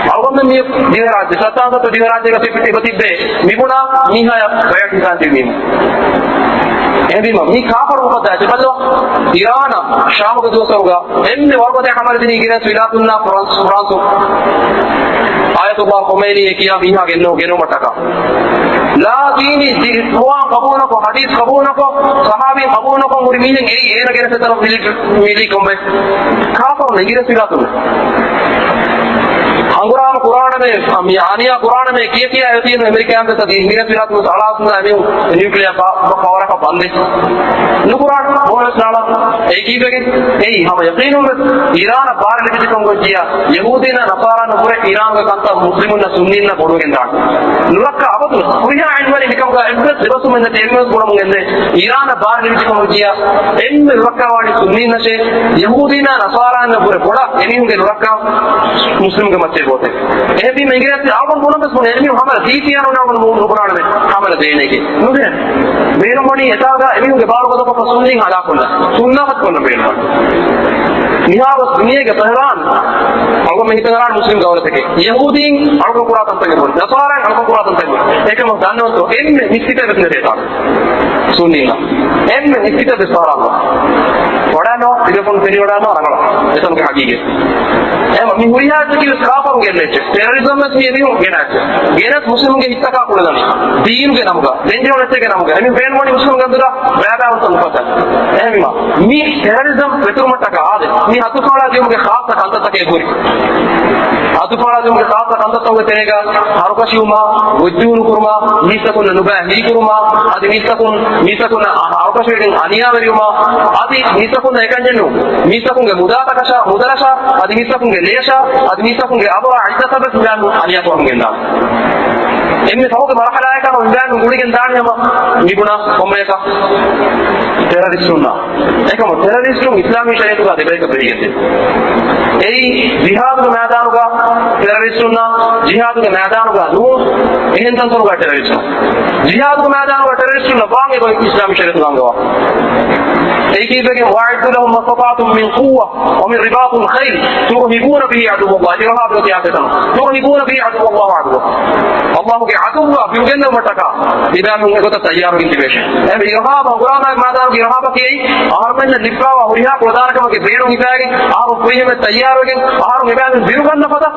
އަޅުގަނޑު މި ދިވެހިރާއްޖެ، ސައްތާން ސައްތަ ދިވެހިރާއްޖޭގަ ތިބި، ތިބަ ތިއްބޭ މިބުނާ މީހާޔަށް ބައިޢަތް ހިފާ ދިން މީހުން. އެހެންވީމަ، މީ ކާފަރު އުފައްދާ އެއްޗެއް ބައްލަވާ. އީރާނަށް ޝާމުގެ ދުވަސްވަރުގަ އެންމެ ވަރުގަދަ ހަމަލަ ދިނީ އިނގިރޭސި ވިލާތުންނާ ފްރާންސް، ފްރާންސު. އާޔަތުﷲ ޚޮމައިނީ އެ ކިޔާ މީހާ ގެންނަ، ގެނުމަށްޓަކާ. ލާ ދީނީ ދި-، ޤުރުއާން ޤަބޫލުނުކޮށް، ޙަދީޘް ޤަބޫލުނުކޮށް، ޞަޙާބީން ޤަބޫލުނުކޮށް ހުރި މީހެއް އެއީ އޭނަ ގެނެސް އެތަނަށް މިލި-، މިލީ ކޮންބައެއް؟ ކާފަރުން އިނގިރޭސި ވިލާތުން. ހަނގުރާމަ ކުރާނަމޭ، މި އާނިޔާ ކުރާނަމޭ ކިޔަ ކިޔާ އެ ތިޔަން އެމެރިކާއިން ވެސް އަދި އިނގިރޭސި ވިލާތުން ވެސް އަޅާސް ނުވަ ނިއުކްލިއާ ޕަ-، ޕަ-، ޕަވަރަކަށް ބަންދެ. ނުކުރާނަ ބޯވެސް ނާޅާ. އެ ކީއްވެގެން؟ އެއީ ހަމަ ޔަޤީނުން ވެސް އީރާނަށް ބާރަށް ލިބި ކަމުގަ ޖިޔާ ޔަހޫދީންނާ ނަޞާރާން ނުކުރޭ އީރާނުގެ ކަންތައް މުސްލިމުންނަށް ސުންނީންނަށް ބޮޑުވެގެން ދާނެ. ނުރައްކާ އަބަދުވެސް ހުރިހާ އިންވަރެއް މިކަމުގަ އެއްވެސް ދިވަސްވުމެއް ނެތި އެންމެވެސް ބުނަމުން ގެންދޭ އީރާނަށް ބާރަށް ލިބި ކަމުގަ ޖިޔާ އެންމެ ނުރައްކާވާނީ ސުންނީންނަށޭ ޔަހޫދީންނާ ނަޞާރާންނަށް ވުރެ ބޮޑަށް އެމީހުންގެ ނުރައްކާ މުސްލިމުގެ މައްޗަށް ބޯތެ. އެހެންވީމަ އިނގިރޭސި އަޅުގަނޑު ބުނަން ވެސް ބުނެ އެމީހުން ހަމަލަ ދީފިޔާ ނޫން އަޅުގަނޑު ނު-، ނުބުނާނެ ހަމަލަ ދޭނެގެ. ނުދޭނެ. ބޭނުންވަނީ އެތާގަ އެމީހުންގެ ބާރު ގަދަކޮށްފަ ސުންނީން ހަލާކުކޮށްލަން. ސުންނާ ހަތްކޮށްލަން ބޭނުންވަނީ. މިހާވެސް ދުނިޔޭގެ ތަހްރާން އަޅުގަނޑު ހިތަށް އަރާން މުސްލިމް ދައުލަތެކޭ. ޔަހޫދީން އަޅުގަނޑު ކުރާ ތަންތަންގެ ބޮޑު. ނަޞާރާ އަޅުގަނޑު ކުރާ ތަންތަންގެ ބޮޑު. އެކަމަށް ދަންނަވަންތޯ އެންމެ މިސްކިތެއް ވެސް ނެތޭ ތާނަ. ސުންނީންނަށް. އެންމެ މިސްކިތެއް ވެސް ފަހަރާން ވަ. ވަޑާނޯ، ތިބޭފުޅުން ފެނިވަޑާނޯ ރަނގަޅަށް. އެތަނުގެ ހަގީގަތް. އެހެންވީމަ މި ހުރިހާ އެއްޗަކީ ވެސް ކާފަރުންގެ އެއްޗެއް. ޓެރަރިޒަމް ވެސް މި އެމީހުން ގެނައްޗެއް. ގެނެސް މުސްލިމުންގެ ހިތްތަކާ ކުޅެލަނީ. ދީނުގެ ނަމުގަ. ދެން ޖެހުނު އެއްޗެއްގެ ނަމުގަ. އެމީ ބޭނުންވަނީ މުސްލިމުންގެ އަނދުރަ ބައިބައިވަންތަން އުފައްދަން. އެހެންވީމަ މި ޓެރަރިޒަމް ވެތުރުމަށްޓަކާ އާދެ. މި ހަތުފާޅާދިއުމުގެ ޚާއްޞަ ކަންތައްތަކެއް ހުރި. ހަތުފާޅާދިއުމުގެ ޚާއްޞަ ކަންތައްތަކުގެ ތެރޭގަ ހަރުކަށިވުމާ، ވުއްޖޫނުކުރުމާ، މީސްތަކުންނަށް ނުބައި ހީކުރުމާ، އަދި މީސްތަކުން، މީސްތަކުންނަށް އަ-، އަޅުކަށިވެގެން އަނިޔާވެރިވުމާ، އަދި މީސްތަކުންނަށް އެކަންޏެއްނު، މީސްތަކުންގެ މުދާތަކަށާ، މުދަލަށާ، އަދި މީސްތަކުންގެ ލޭޔަށާ، އަދި މީސްތަކުންގެ އަބަރާ އިއްޒަތަށް ވެސް މި ބައިން އަނިޔާކުރަމުން ގެންދާނެ. އެންމެ ފަހުގެ މަރުޙަލާއަކަށް މި ބައިން ގުޅިގެން ދާނީ ހަމަ މި ބުނާ ކޮންމެއަކަށް ޓެރަރިސްޓުންނާ. އެކަމު ޓެރަރިސްޓުން އިސްލާމީ ޝަރީޢަތުގަ ދެބަޔަކަށް ބެހިގެންދޭ. އެއީ ޖިހާދުގެ މައިދާނުގަ ޓެރަރިސްޓުންނާ، ޖިހާދުގެ މައިދާނުގަ ނޫން، އެހެން ތަންތަނުގަ ޓެރަރިސްޓުން. ޖިހާދުގެ މައިދާނުގަ ޓެރަރިސްޓުންނަށް ވާން އެބަ އިސްލާމީ ޝަރީޢަތުގަ އަންގަވާ. އެއީ ކީއްވެގެން؟ وأعدوا لهم ما استطعتم من قوة ومن رباط الخيل ترهبون به عدو الله، އިރުހާބު ކިޔާ ތަންތަނު. ترهبون به عدو الله وعدوكم. ﷲ ގެ ޢަދުއްވާ ބިރުގެންނެވުމަށްޓަކާ އެބައިމީހުން އެގޮތަށް ތައްޔާރުވެގެން ތިބޭށޭ. އެ އިރުހާބު ހަނގުރާމައިގެ މައިދާނުގެ އިރުހާބަކީ އަހަރުމެންނަށް ލިބިފައިވާ ހުރިހާ ކުޅަދާނަކަމެއްގެ ބޭނުން ހިފައިގެން އަހަރުން ފުރިހަމަޔަށް ތައްޔާރުވެގެން އަހަރުން އެބައިމީހުން ބިރުގަންނަ ފަދަ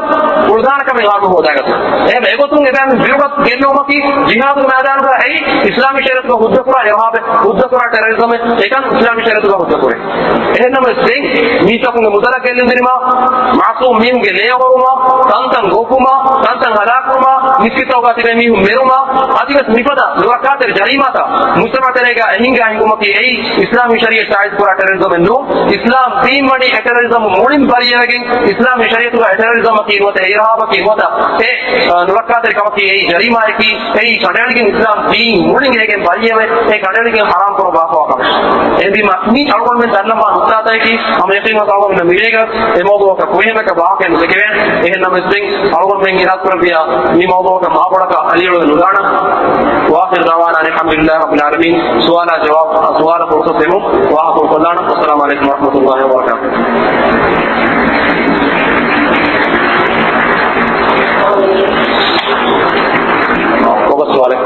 ކުޅަދާނަކަމެއް އަހަރުން ހޯދާގަތުން. އެހެން އެގޮތުން އެބައިމީހުން ބިރުގަ ގެންނެވުމަކީ ޖިހާދުގެ މައިދާނުގަ އެއީ އިސްލާމީ ޝަރީޢަތުގަ ހުއްދަކުރާ އިރުހާބެއް، ހުއްދަކުރާ ޓެރަރިޒަމެއް، އެކަން އިސްލާމީ ޝަރީޢަތުގަ ހުއްދަކުރޭ. އެހެންނަމަވެސް ދެން މީސްތަކުންގެ މުދަލަށް ގެއްލުން ދިނުމާ، މަޢުޞޫމް މީހުންގެ ލޭ އޮވުމާ، ތަންތަން ގޮއްވުމާ، ތަންތަން ހަލާކުވުމާ، މިސްކިތްތަކުގަ ތިބޭ މީހުން މެރުމާ، އަދިވެސް މިފަދަ ނުރައްކާތެރި ޖަރީމާތައް މުޖްތަމަޢު ތެރޭގަ އެހިނގާ ހިނގުމަކީ އެއީ އިސްލާމީ ޝަރީޢަތް ތާއީދުކުރާ ޓެރަރިޒަމެއް ނޫން. އިސްލާމް ދީން ވަނީ އެ ޓެރަރިޒަމް މުޅިން ބަރީއަވެގެން، އިސްލާމީ ޝަރީޢަތުގަ އެ ޓެރަރިޒަމަކީ ނުވަތަ އެ އިރުހާބަކީ ނުވަތަ އެ، އަ، ނުރައްކާތެރި ކަމަކީ އެއީ ޖަރީމާއަކީ، އެއީ ކަނޑައެޅިގެން އިސްލާމް ދީން މުޅިން އޭގެން ބަރީއަވެ، އެ ކަނޑައެޅިގެން ޙަރާމް ކުރައްވާފަވާ ކަމެއް. އެހެންވީމަ މި އަޅުގަނޑުމެން ދަންނަވާ ނުކްތާތަކަކީ ހަމަ ޔަޤީން އަޅުގަނޑުމެން މިރޭގަ އެ މައުޟޫޢަކަށް ކުރިހަމައަކަށް ވާހަކައެއް ނުދެކެވޭނެ. އެހެންނަމަވެސް ދެން އަޅުގަނޑުމެން އިރާދަކުރެއްވިޔާ މި މައުޟޫޢަކަށް މާބޮޑަކަށް އަލިއެޅުވެ ނުދާނަން. وآخر دعوانا أن الحمد لله رب العالمين. ސުވާލާ ޖަވާބު، ސުވާލަށް ފުރުޞަތު ދެމުން ވާހަކަ ކުރުކޮށްލާނަން. والسلام عليكم ورحمة الله وبركاته. ކޮބާ ސުވާލެއް؟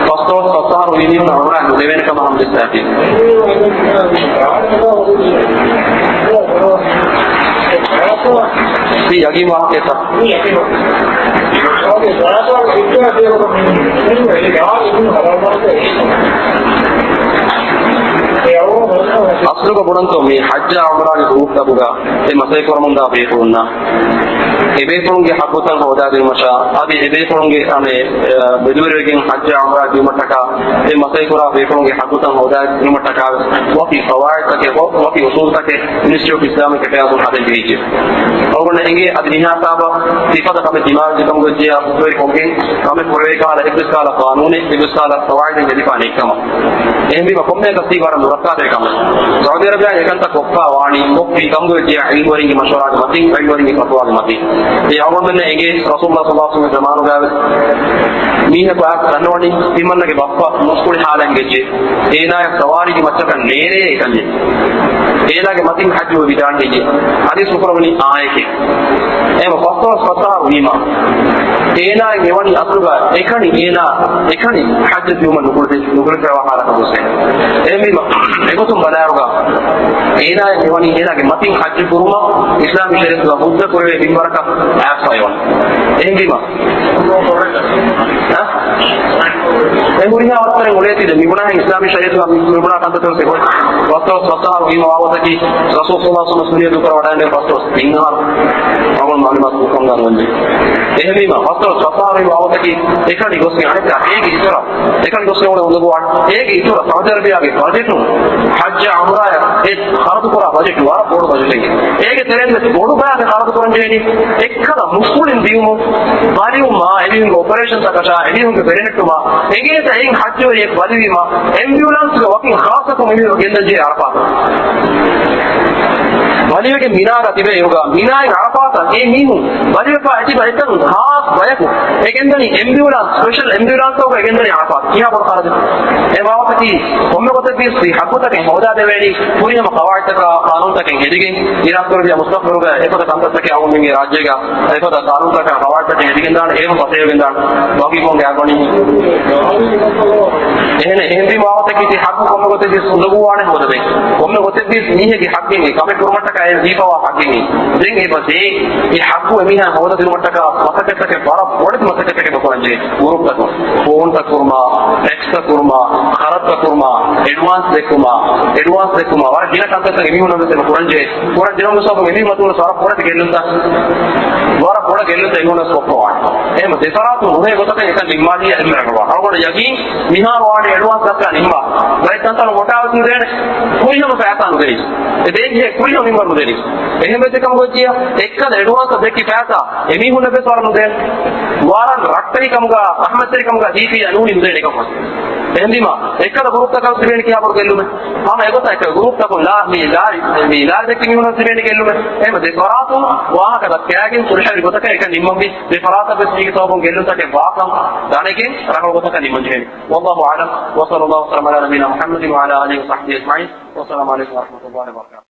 ފަސްދޮޅަސް ފަސް އަހަރު ވީމަ ޢުމްރާ ނުދެވޭނެ ކަމަށް ހަމަޖައްސާފި. ތި ޔަގީން ވާހަކައެއްތަ؟ އަސްލުގަ ބުނަންތޯ މި ޙައްޖާ ޢުމްރާގެ ގްރޫޕްތަކުގަ އެ މަސައްކަތް ކުރަމުންދާ ބޭފުޅުންނަށް އެ ބޭފުޅުންގެ ޙައްޤުތައް ހޯދާދިނުމަށާ، އަދި އެ ބޭފުޅުންގެ އަނެ، އަ، މެދުވެރިވެގެން ޙައްޖާ ޢުމްރާ ދިޔުމަށްޓަކާ، އެ މަސައްކަތް ކުރާ ބޭފުޅުންގެ ޙައްޤުތައް ހޯދާދިނުމަށްޓަކާ ވެސް ވަކި ޤަވާޢިދުތަކެއް ހޯ، ވަކި އުޞޫލުތަކެއް މިނިސްޓްރީ އޮފް އިސްލާމިކް އެފެއާޒުން ހަދަން ޖެހިއްޖެ. އަޅުގަނޑަށް އެނގޭ އަދި މިހާތާބަ ތިފަދަ ކަމެއް ދިމާވެއްޖެ ކަމުގައްޖެޔާ ހުއްދަވެރި ކޮށްގެން ކަމެއް ކުރެވޭ ކަހަލަ އެއްވެސް ކަހަލަ ޤާނޫނެއް އެއްވެސް ކަހަލަ ޤަވާޢިދެއް ނެތިފާ ނެތްކަމަށް. އެހެންވީމަ ކޮންމެއަކަސް ތީ ވަރަށް ނުރައްކާތެރި ކަމެއް. ސައުދީ އަރަބިޔާ އެކަންތައް ކޮށްފާ ވާނީ ކޮށްފީ ކަމުގައްޖެޔާ ޢިލްމުވެރިންގެ މަޝްވަރާގެ މަތިން، ޢިލްމުވެރިންގެ ފަތުވާގެ މަތިން. އެ އަޅުގަނޑުމެންނަށް އެނގޭ ރަސޫލުﷲ ޞައްލަﷲ ޢަލައިހި ވަސައްލަމްގެ ޒަމާނުގައިވެސް މީހަކު އައިސް ދަންނަވަނީ ތިމަންނަގެ ބައްޕަ މުސްކުޅި ހާލަށް އިނގެއްޖެ. އޭނާޔަށް ސަވާރީގެ މައްޗަކަށް ނޭރޭ އެކަންޏެއް. އޭނާގެ މަތިން ޙައްޖުވެ ވިދާޅުވެއްޖެ. ޙަދީޘް ނުކުރެވުނީ އާއެކޭ. އެހެންވީމަ ފަސްދޮޅަސް ފަސް އަހަރު ވީމަ، އޭނާއަށް އެވަނީ އަސްލުގަ އެކަނި އޭނާ، އެކަނި ޙައްޖަށް ދިޔުމަށް ނުކުޅެ، ނުކުޅެފައިވާ ޙާލަތަކުގައި. އެހެންވީމަ، އެގޮތުން ބަލާއިރުގަ، އޭނާއަށް އެވަނީ އޭނާގެ މަތިން ޙައްޖު ކުރުމަށް އިސްލާމީ ޝަރީޢަތުގަ ހުއްދަ ކުރެވޭ މިންވަރަކަށް އައިސްފައިވަން. އެހެންވީމަ، އެ ހުރިހާ ވައްތަރެއް އުޅޭތީ ދެން މިބުނާހެން އިސްލާމީ ޝަރީޢަތުގަ މި، މިބުނާ ކަންތައްތައް ވެސް އެބައޮތް. ފަސްދޮޅަސް ފަސް އަހަރު ވީމަ ވާގޮތަކީ ރަސޫލު ޞައްލަﷲ ޢަލައިހި ވަސައްލަމަ ސުންނިއްޔަތު ކުރައްވައިގެން ފަސްދޮޅަސް ތިން އަހަރު. އަޅުގަނޑު މަޢުލޫމާތު ކޮށްފަ ހުންނާނެ ވަންދެން. އެހެންވީމަ ފަސްދޮޅަސް ފަސް އަހަރު ވީމަ ވާގޮތަކީ އެކަނި ގޮސްގެން އަނެއްކާ އޭގެ އިތުރަށް، އެކަނި ގޮސްގެން އުޅޭ އުނދަގޫ ވާނެ. އޭގެ އިތުރަށް ސައުދީ އަރަބިޔާގެ ބަޖެޓުން ޙައްޖާ ޢުމްރާއަށް އެ ޚަރަދު ކުރާ ބަޖެޓު ވަރަށް ބޮޑު ބަޖެޓެއް. އޭގެ ތެރެއިން ވެސް ބޮޑު ބަޔަކަށް ޚަރަދު ކުރަން ޖެހެނީ އެއްކަލަ މުސްކުޅިން ދިޔުމުން، ބަލިވުމާ، އެމީހުންގެ އޮޕަރޭޝަންތަކަށާ، އެމީހުންގެ ބެލެހެއްޓުމާ، އެނގޭތަ އެއިން ޙައްޖުވެރިއެއް ބަލިވީމާ، އެމްބިއުލާންސްގެ ވަކިން ޚާއްޞަކޮށް އެމީހުން ގެންދަން ޖެހޭ ޢަރަފާތަށް. ބަލިވެގެން މިނާގަ ތިބޭ އިރުގަ، މިނާއިން ޢަރަފާތަށް އެ މީހުން ބަލިވެފާ އެތިބަ އެތަނުން ޚާއްޞަ ބަޔަކު އެ ގެންދަނީ އެމްބިއުލާންސް، ސްޕެޝަލް އެމްބިއުލާންސްތަކުގަ ގެންދަނީ ޢަރަފާތަށް. ކިހާ ބޮޑު ޚަރަދެއް؟ އެ ބާވަތަކީ ކޮންމެ ގޮތެއްވިޔަސް މި ޙައްޤުތަކެއް ހޯދާދެވޭނީ ފުރިހަމަ ޤަވާޢިދުތަކާ ޤާނޫނުތަކެއް ހެދިގެން. އިރާދަކުރެއްވިޔާ މުސްތަޤްބަލުގަ އެފަދަ ކަންތައްތަކެއް އަޅުގަނޑުމެންގެ ރާއްޖޭގަ އެފަދަ ޤާނޫނުތަކާ ޤަވާޢިދުތަކެއް ހެދިގެންދާނެ، އޭރު ފަސޭހަވެގެންދާނެ. ވަކިކޮންގެ އަގުނި. އެހެނެއް، އެހެންވީމަ ވާގޮތަކީ ތި ޙައްޤު ކޮންމެ ގޮތެއްވިޔަސް އުނދަގޫވާނެ ހޯދަދޭން. ކޮންމެ ގޮތެއްވިޔަސް މީހެއްގެ ޙައްޤެއް ކަމެއް ކުރުމަށްޓަކާ އެ ދީފަވާ ޙައްޤެއް. ދެން އެބަ ދޭ، އެ ޙައްޤު އެމީހާ ހޯދަދިނުމަށްޓަކާ މަސައްކަތްތަކެއް ވަރަށް ބޮޑެތި މަސައްކަތްތަކެއް ކުރަންޖެހޭ. ފޯންތައް ކުރުމާ، ޓެކްސްޓްތައް ކުރުމާ، ޚަރަދުތައް ކުރުމާ، އެޑްވާންސް ދެއްކުމާ، އެޑްވާންސް ދެއްކުމާ، ވަރަށް ގިނަ ކަންތައްތައް އެމީހުންނަށް ވެސް އެބަ ކުރަންޖެހޭ. ކުރަން ޖެހުނު ސަބަބުން އެމީހުން އަތުން ވަރަށް ބޮޑެތި ގެއްލުންތައް، ވަރަށް ބޮޑަށް ގެއްލުންތައް އެމީހުންނަށް ކޮށްފަވާނެ. އެހެން ދެފަރާތުން ނުހޭ ގޮތަކަށް އެކަން ނިންމާލީ އެންމެ ރަނގަޅު. އަޅުގަނޑަށް ޔަގީން މިހާރު ވާނެ އެޑްވާންސް ދައްކާ ނިންމާ. ބައެއް ތަންތަނުން ހޮޓާވެސް ނުދޭނެ. ފުރިހަމަ ފައިސާ ނުދެނީ. އެ ދޭންޖެހޭ ފުރިހަމަ މިންވަރު ނުދެނީ. އެހެން ވެއްޖެ ކަމުގައްޖިޔާ އެއްކަލަ އެޑްވާންސް ދެއްކި ފައިސާ އެމީހުންނަށް ވެސް ވަރަށް ނުދޭނެ. ވަރަށް ރައްޓެހިކަމުގަ ރަޙްމަތްތެރިކަމުގަ ދީފިއްޔާ ނޫނީ ނުދޭނެ އެކަކު. އެހެންވީމަ، އެއްކަލަ ގުރޫޕްތަކަށް ތިބޭނެ ކިހާ ބޮޑު ގެއްލުމެއް؟ ހަމަ އެގޮތަށް އެއްކަލަ ގުރޫޕްތަކުން ލާ، މި ލާރި، މި ލާރި ދެއްކި މީހުނަށް ތިބޭނެ ގެއްލުމެއް؟ އެހެންވެ ދެފަރާތުން ވާހަކަ ދައްކާގެން ސުލްހަވެރި ގޮތަކަށް އެކަން ނިންމަންވީ. ދެފަރާތަށް ވެސް މީގެ ސަބަބުން ގެއްލުންތަކެއް ވާކަން ދަނެގެން ރަނގަޅު ގޮތަކަށް ނިންމަން ޖެހޭނެ. والله أعلم، وصلى الله وسلم على نبينا محمد وعلى آله وصحبه أجمعين. والسلام عليكم ورحمة الله وبركاته.